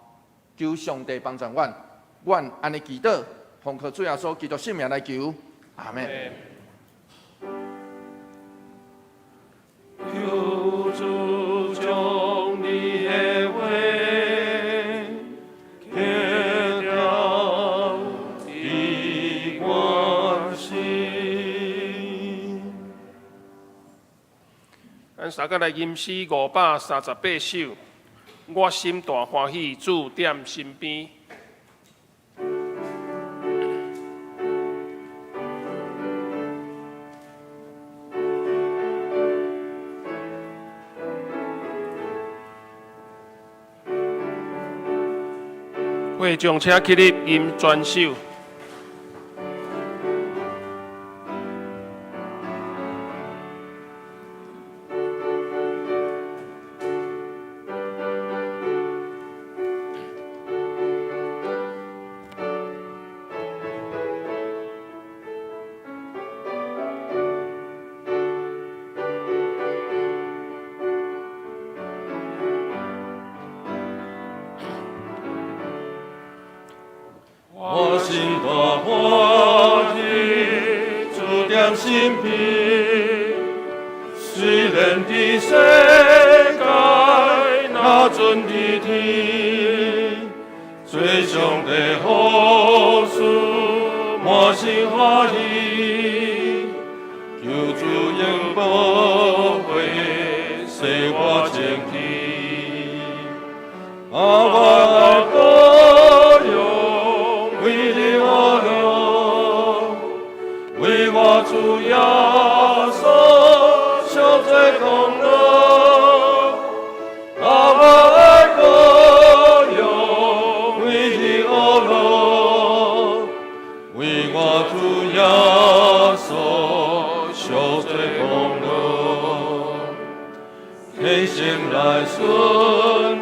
求上帝幫助阮，阮按呢祈禱，奉靠主耶穌基督聖名來求，阿們。求主將你的話刻雕佇我心。咱三個來吟詩538首，我心大歡喜，主踮身邊。會眾請起立吟全首。我心大歡喜，主踮身邊。雖然佇世界，若準佇天，做上帝好事，滿心歡喜。求主用寶血洗我清氣，啊，我愛保養，為你我樂，為我主耶穌受罪功勞。啊，我愛保養，為你我樂，為我主耶穌受罪功勞。天心來順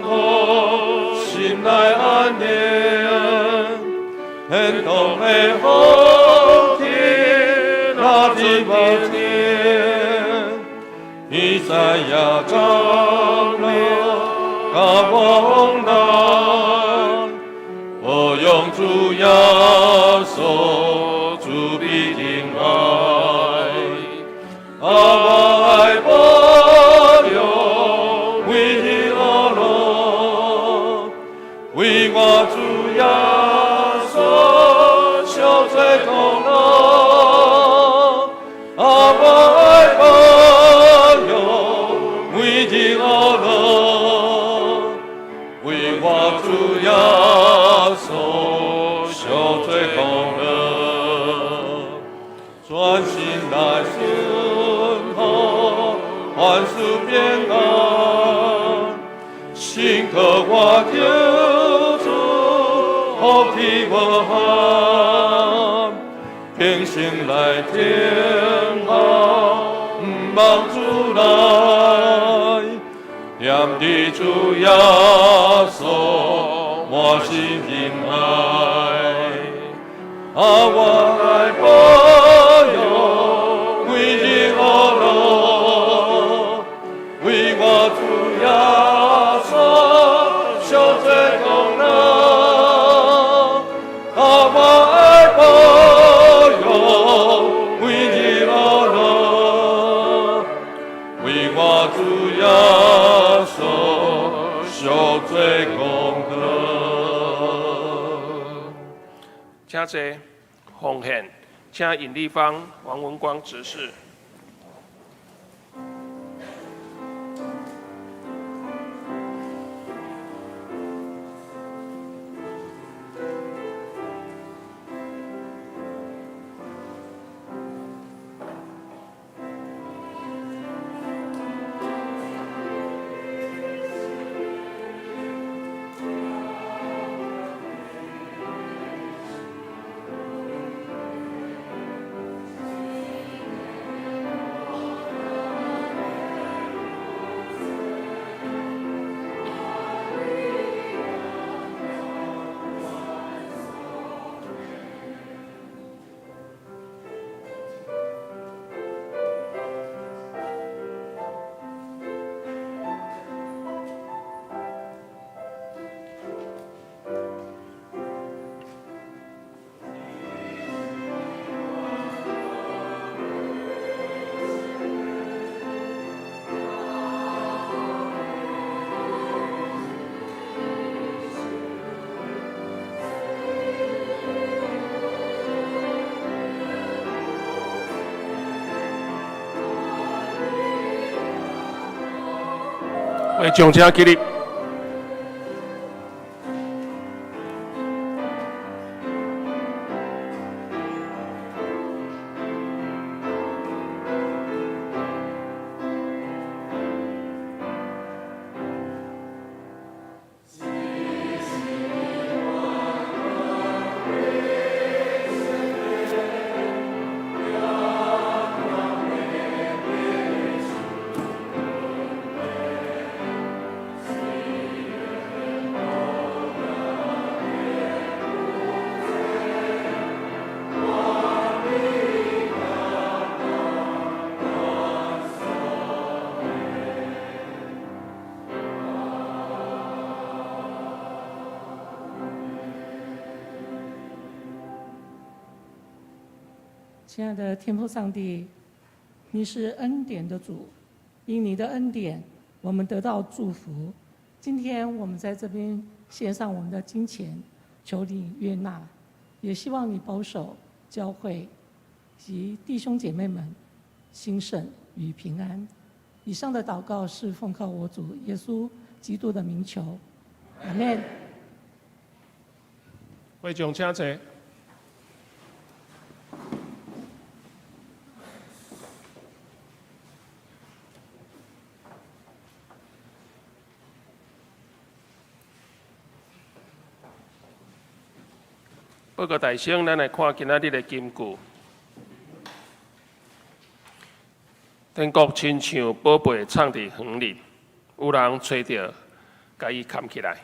服，心內安寧，天堂的福氣，若真無天，天使也降臨，共我往來，保養主耶穌，主必定愛，啊，我愛保養，為你我樂，為功德，专心来顺服，凡事平安，心靠我救主，福气无限，平生来听候，毋望主来，念伫主耶稣，满心仁爱，啊，我愛保養，每日學樂，為我主耶穌，小做功勞，啊，我愛保養，每日學樂，為我主耶穌，小做功德。請坐，奉獻，請尹麗芳、王文光執事。會長請起立。親愛的天父上帝，你是恩典的主，因你的恩典，我們得到祝福。今天我們在這邊獻上我們的金錢，求你悅納，也希望你保守教會及弟兄姐妹們興盛與平安。以上的禱告是奉靠我主耶穌基督的名求，阿門。會長請坐。報告大聲，咱來看今仔日的金句。天國親像寶貝藏佇園裡，有人揣著，共伊崁起來，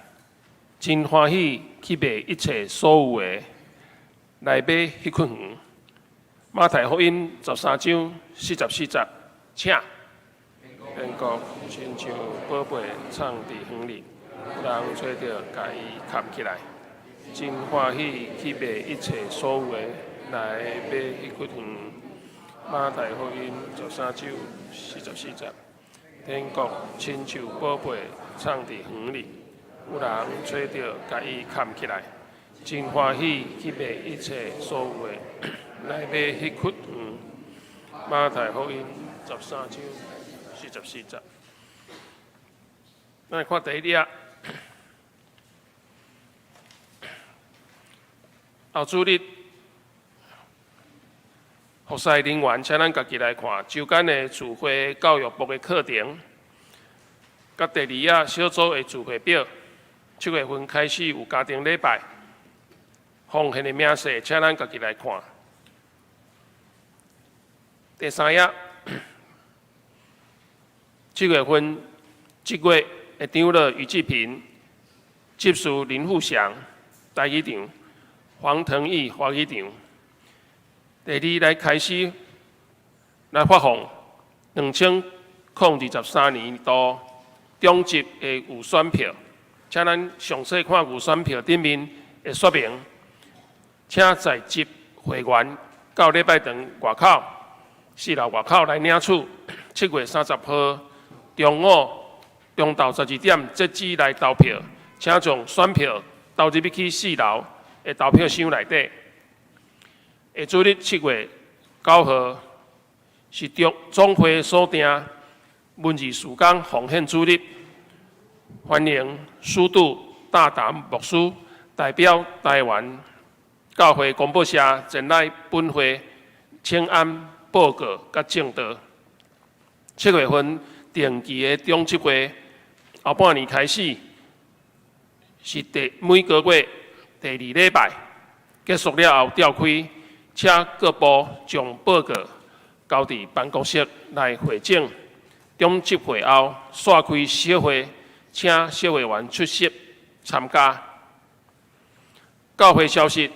真歡喜去賣一切所有的，來買彼塊園。馬太福音13章44節，請。天國親像寶貝藏佇園裡，有人揣著，共伊崁起來。真歡喜去賣一切所有的，來買彼塊園。馬太福音13章44節，天國親像寶貝藏佇園裡，有人揣著，共伊崁起來，真歡喜去賣一切所有的，來買彼塊園。馬太福音13章44節。咱來看第一頁。後主日服侍人員，請咱家己來看週間的聚會教育部的課程，佮第二頁小組的聚會表。7月份開始有家庭禮拜，奉獻的明細，請咱家己來看。第三頁，七月份這月的長老余志平，執事林富祥，台語場，黃騰義華語場。第二來開始來發放2023年度中職的預選票，請咱詳細看預選票頂面的說明。請在職會員到禮拜堂外口四樓外口來領取。7月30號中午中晝12點截止來投票，請將選票投入去四樓的投票箱內底。下主日7月9號是中總會所訂文字事工奉獻主日，歡迎司杜大膽牧師代表台灣教會公報社前來本會請安報告佮證道。七月份定期的中執會後半年開始是第每個月第二禮拜結束了後召開，請各部將報告交佇辦公室來匯總。中執會後煞開小會，請小會員出席參加。教會消息：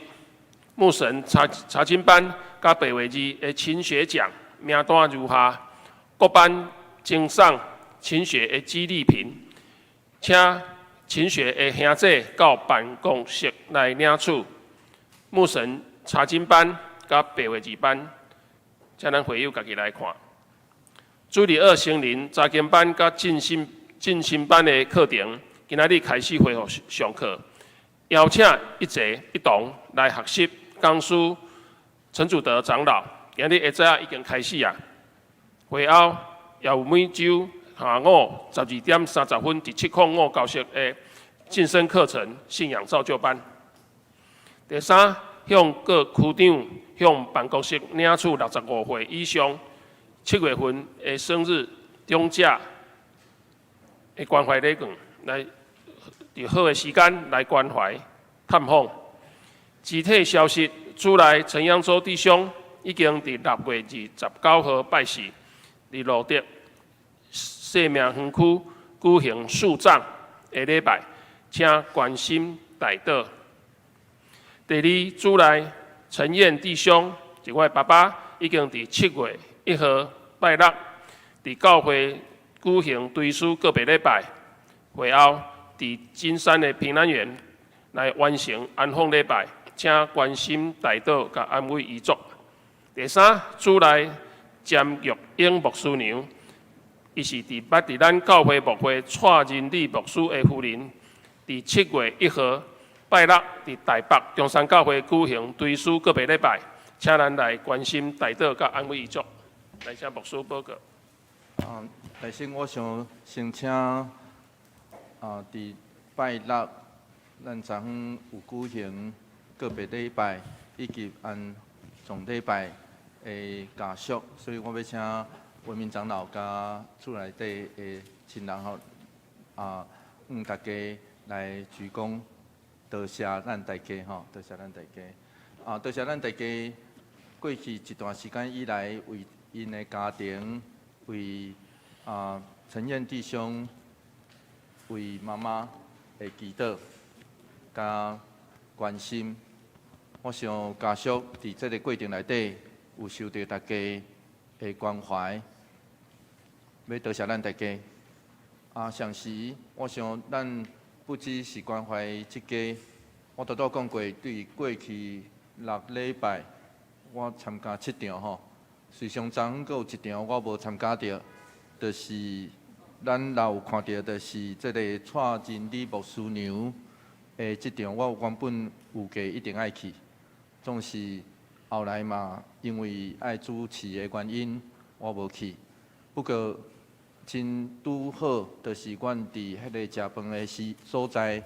牧神查經班佮白話字的勤學獎名單如下，各班贈送勤學的激勵品，請勤學的兄弟到辦公室來領取。牧神查經班佮白話字班，請咱會友家己來看。主日學成人查經班佮進心班的課程，今仔日開始恢復上課，邀請一齊一同來學習。講師陳祖德長老，今日下早已經開始啊。會後也有每週下午12點30分，佇705教室的進深課程信仰造就班。第三，向各區長向辦公室領取65歲以上7月份的生日長者的關懷禮券，來佇好的時間來關懷探訪。肢體消息，主內陳揚洲弟兄已經佇6月29號拜四，佇路德生命園區舉行樹葬的禮拜，請關心代禱。第二，主內陳燕弟兄，就我的爸爸，已經佇7月1號拜六，佇教會舉行追思告別禮拜，會後佇金山的平安園來完成安放禮拜，請關心代禱佮安慰遺族。第三，主內詹玉英牧師娘，伊是佇捌佇咱教會牧會蔡仁理牧師的夫人，佇7月1號拜六，佇台北中山教會舉行追思告別禮拜，請咱來關心代禱佮安慰遺族。來，請牧師報告。啊，首先我想先請啊，佇拜六，咱昨昏有舉行告別禮拜以及安葬禮拜的家屬，所以我欲請文明長老佮厝內底的親人吼，啊，大家來鞠躬，多謝咱大家吼，多謝咱大家。啊，多謝咱大家過去一段時間以來為𪜶的家庭，為啊陳燕弟兄，為媽媽的祈禱佮關心。我想家屬佇這个過程內底有受著大家的關懷，欲多謝咱大家。啊，同時我想咱不只是關懷這家，我拄拄講過，對過去六禮拜我參加七場吼，隨上昨昏閣有一場我無參加著，就是咱若有看著，就是這个蔡真理牧師娘的這場，我原本預計一定愛去，總是後來嘛，因為愛主持的原因，我無去。不過真拄好，就是阮佇彼个食飯的時所在，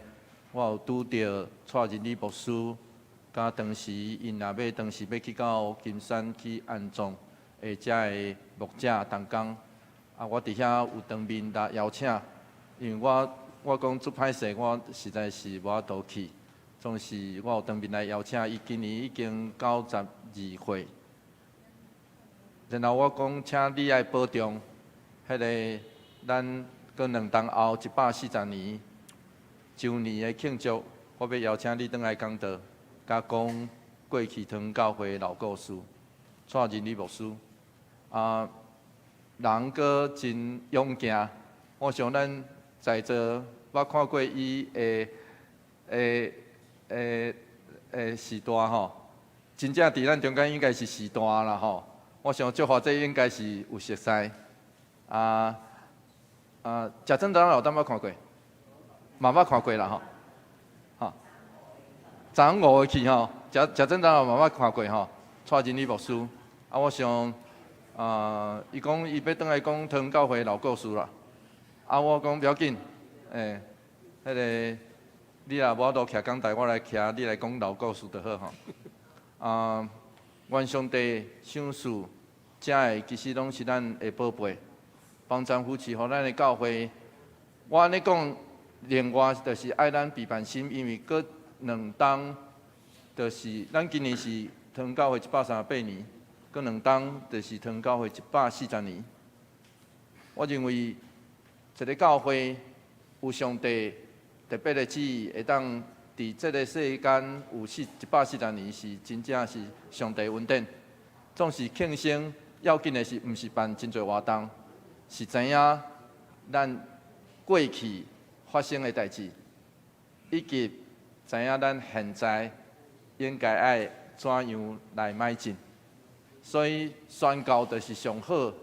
我有拄著蔡真理牧師佮當時𪜶若欲當時欲去到金山去安葬，的遮的牧者同工，啊，我佇遐有當面來邀請，因為我講足歹勢，我實在是無法度去，總是我有當面來邀請，伊今年已經92歲。然後我講，請你愛保重，彼个咱閣2冬後140年週年的慶祝，我欲邀請你轉來講道，佮講過去桃園教會老故事，蔡仁理牧師。啊，人閣真勇健，我想咱在座捌看過伊的序大吼，真正佇咱中間應該是序大啦吼。我想祝華這應該是有熟似，啊啊，賈正長老敢捌看過？嘛捌看過啦吼，吼，昨昏5個去吼，賈正長老嘛捌看過吼，蔡仁理牧師，啊，我想啊，伊講伊欲轉來講桃園教會老故事啦，啊，我講不要緊，欸，彼个你若無法度徛講台，我來徛，你來講老故事就好吼，啊。願上帝賞賜，遮的其實攏是咱的寶貝，幫贊扶持予咱的教會。我按呢講，另外就是愛咱備辦心，因為閣2冬，就是咱今年是桃園教會138年，閣兩冬就是桃園教會140年。我認為一个教會有上帝特別的旨意，會當佇這个世間有140年，是真正是上帝恩典。總是慶生要緊的是，毋是辦真濟活動，是知影咱過去發生的代誌，以及知影咱現在應該愛怎樣來邁進。所以宣教就是上好，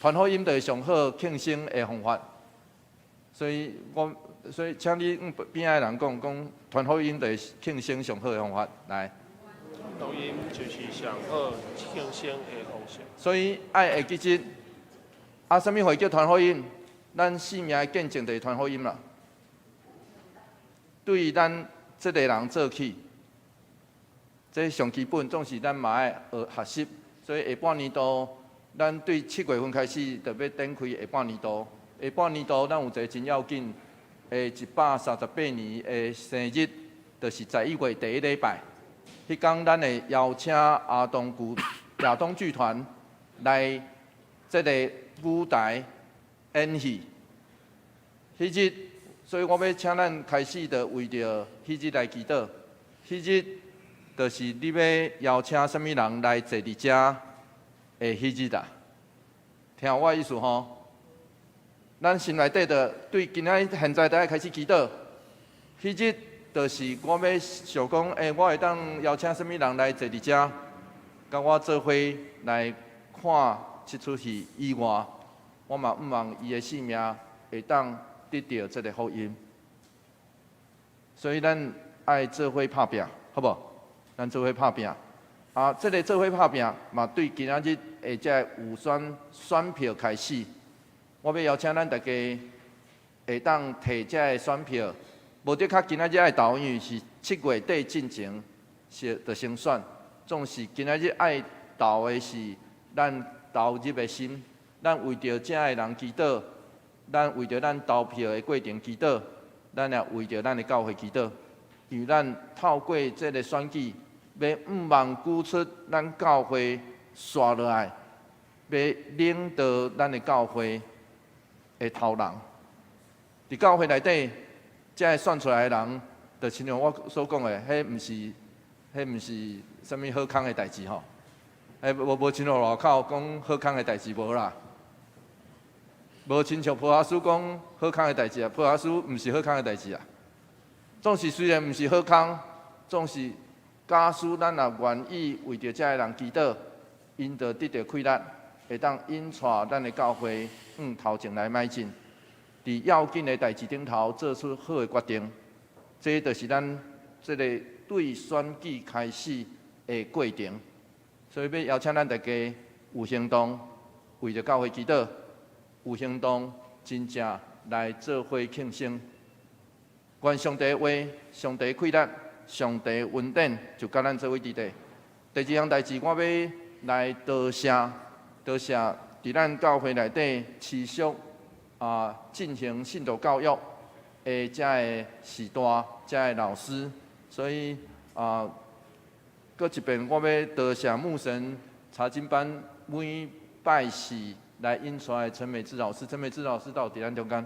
傳福音就是上好慶生的方法。所以請你邊仔的人講講，傳福音就是慶生上好的方法，來。福音就是上好慶生的方式。所以愛會記得，啊，啥物會叫傳福音？咱生命的見證就是傳福音啦。對咱這个人做起，這上基本總是咱嘛愛學學習。所以下半年度，咱對7月份開始就欲展開下半年度。下半年度咱有一个真要緊的138年的生日，就是11月第一禮拜。彼工咱會邀請亞東劇團來這个舞台演戲。彼日，所以我欲請咱開始就為著彼日來祈禱。彼日就是你欲邀請啥物人來坐佇遮的彼日啦。聽我意思吼？咱心內底就對今仔現在就愛開始祈禱。彼日就是我欲想講，欸，我會當邀請啥物人來坐佇遮，佮我做伙來看這齣戲以外，我嘛向望伊的性命會當得著這个福音。所以咱愛做伙拍拚，好無？咱做伙拍拚。啊，這个做伙拍拚嘛，對今仔日的這个預選選票開始，我欲邀請咱大家會當提這个選票，無得較今仔日愛投，因為是7月底進前是就先選。總是今仔日愛投的是咱投入的心，咱為著遮的人祈禱，咱為著咱投票的過程祈禱，咱也為著咱的教會祈禱，因為咱透過這个選舉，欲向望舉出咱教會紲落來，欲領導咱的教會的頭人。佇教會內底，遮个選出來的人，就親像我所講的，彼毋是啥物好康的代誌吼。欸，無親像外口講好康的代誌無啦。無親像葡萄樹講好康的代誌啊，葡萄樹毋是好康的代誌啊。總是雖然毋是好康，總是假使咱若願意為著遮个人祈禱，𪜶就得著氣力，會當引帶咱的教會向頭前來邁進。佇要緊的代誌頂頭做出好的決定，這就是咱這個對選舉開始的過程。所以欲邀請咱大家有行動，為著教會祈禱，有行動，真正來做伙慶生。願上帝話，上帝氣力，上帝恩典就佮咱做伙伫底。第二項代誌，我欲來多謝多謝佇咱教會內底持續進行信徒教育的遮个時代，遮个老師，所以閣一遍我欲多謝牧神查經班每拜四來引出來陳美智老師，陳美智老師到佇咱中間，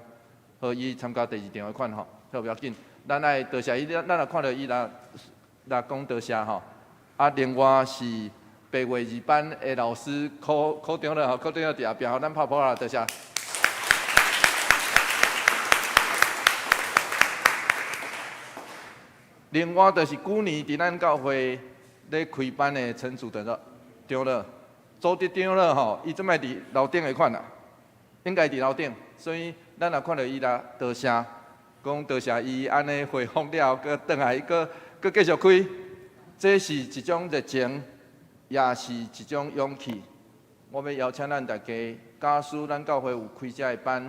予伊參加第二場的款吼，好，無要緊。咱愛多謝伊，咱若看著伊來來講多謝吼。另外是八月二班的老師考考長了吼，考長了佇後壁吼，咱拍噗仔多謝。另外就是舊年佇咱教會咧開班的陳主的長老，組織長老吼，伊這擺佇樓頂的款啦，應該佇樓頂，所以咱若看著伊來多謝，講多謝伊按呢恢復了後，閣轉來，閣閣繼續開，這是一種熱情，也是一種勇氣。我欲邀請咱大家，假使咱教會有開這个班，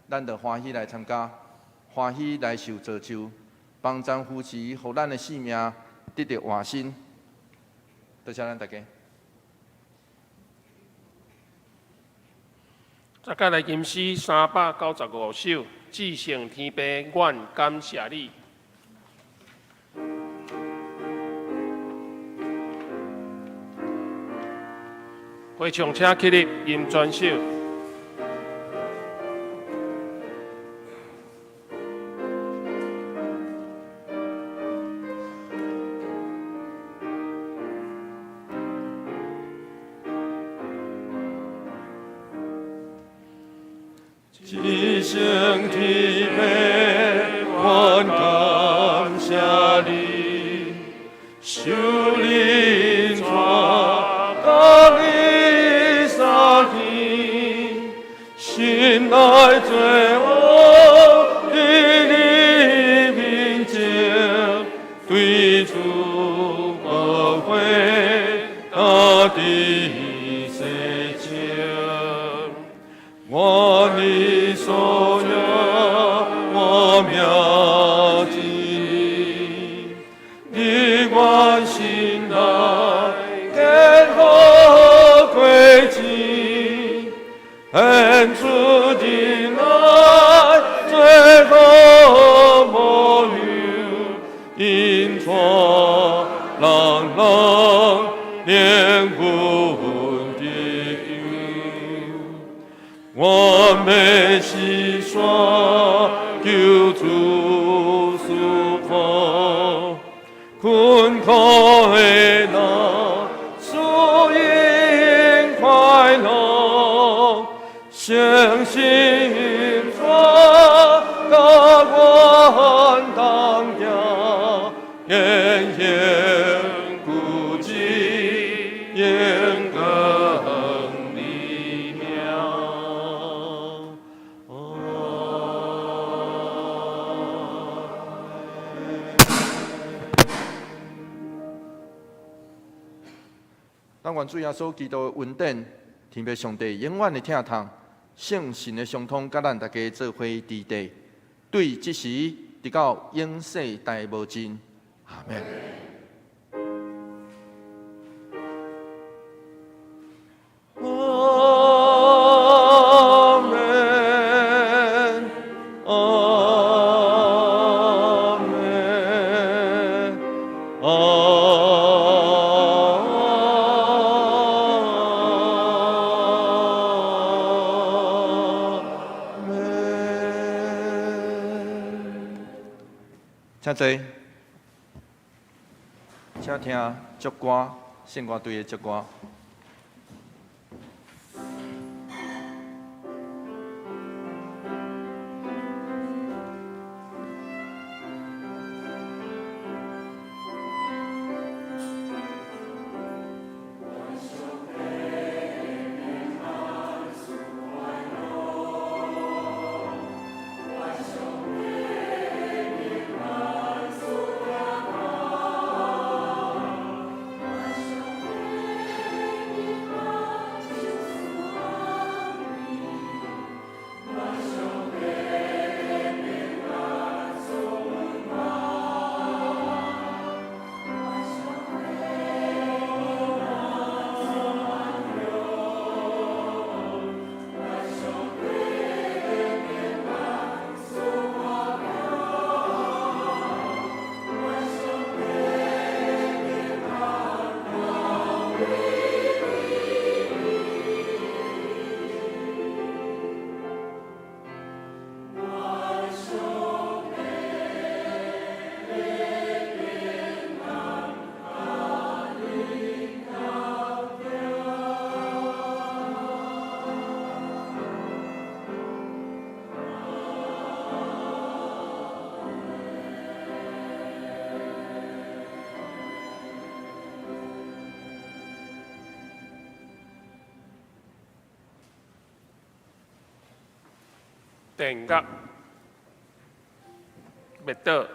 咱就歡喜來參加，歡喜來受造就，幫贊扶持，予咱的性命得著活新。多謝咱大家。再過來吟詩395首，至聖天父，阮感謝你。會唱請起立，吟全首。至聖天父，阮感謝你，受恁帶甲你相見，心內罪惡佇你面前，對主寶血大地洗淨，我你所有我命之你，你願心內健康歸淨，献出的愛最好模樣，引帶人人靈魂得救。我欲細說救主受苦，困苦的人屬因快樂，相信主佮阮同行，堅行古蹟永更你名。阿咱願主耶穌基督的恩典，天父上帝永遠的疼痛，聖神的相通，佮咱大家做伙佇底，對這時直到永世代無盡。阿們。阿們，阿們，阿們。請坐，請聽祝歌，聖歌隊的祝歌。電壓滅倒。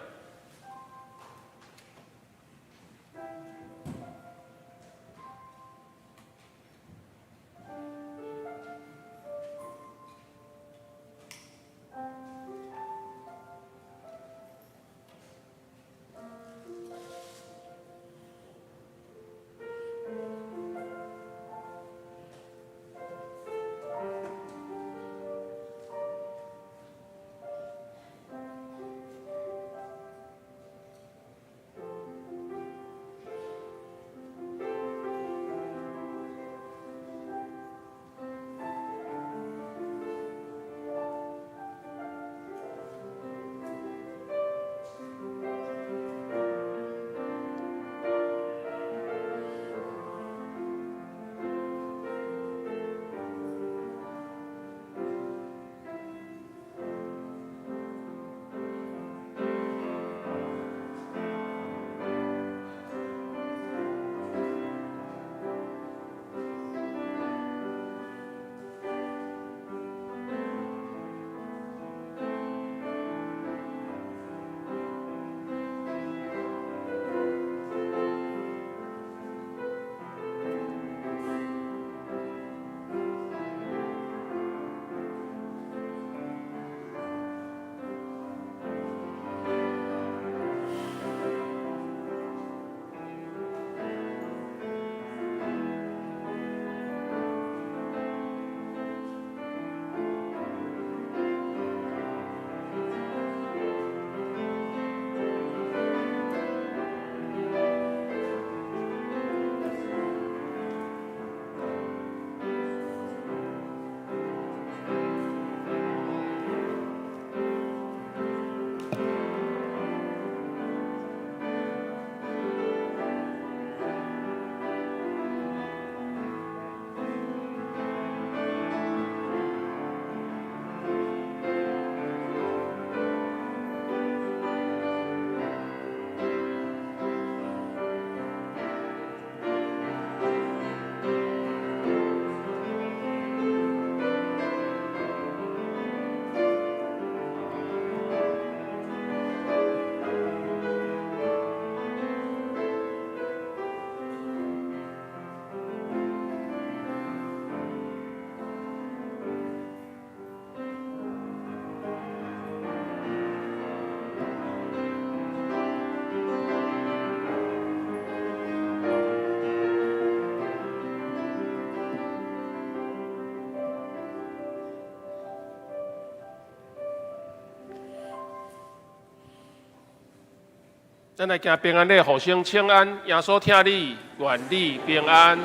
咱來行平安禮，互相請安。耶穌疼你，願你平安。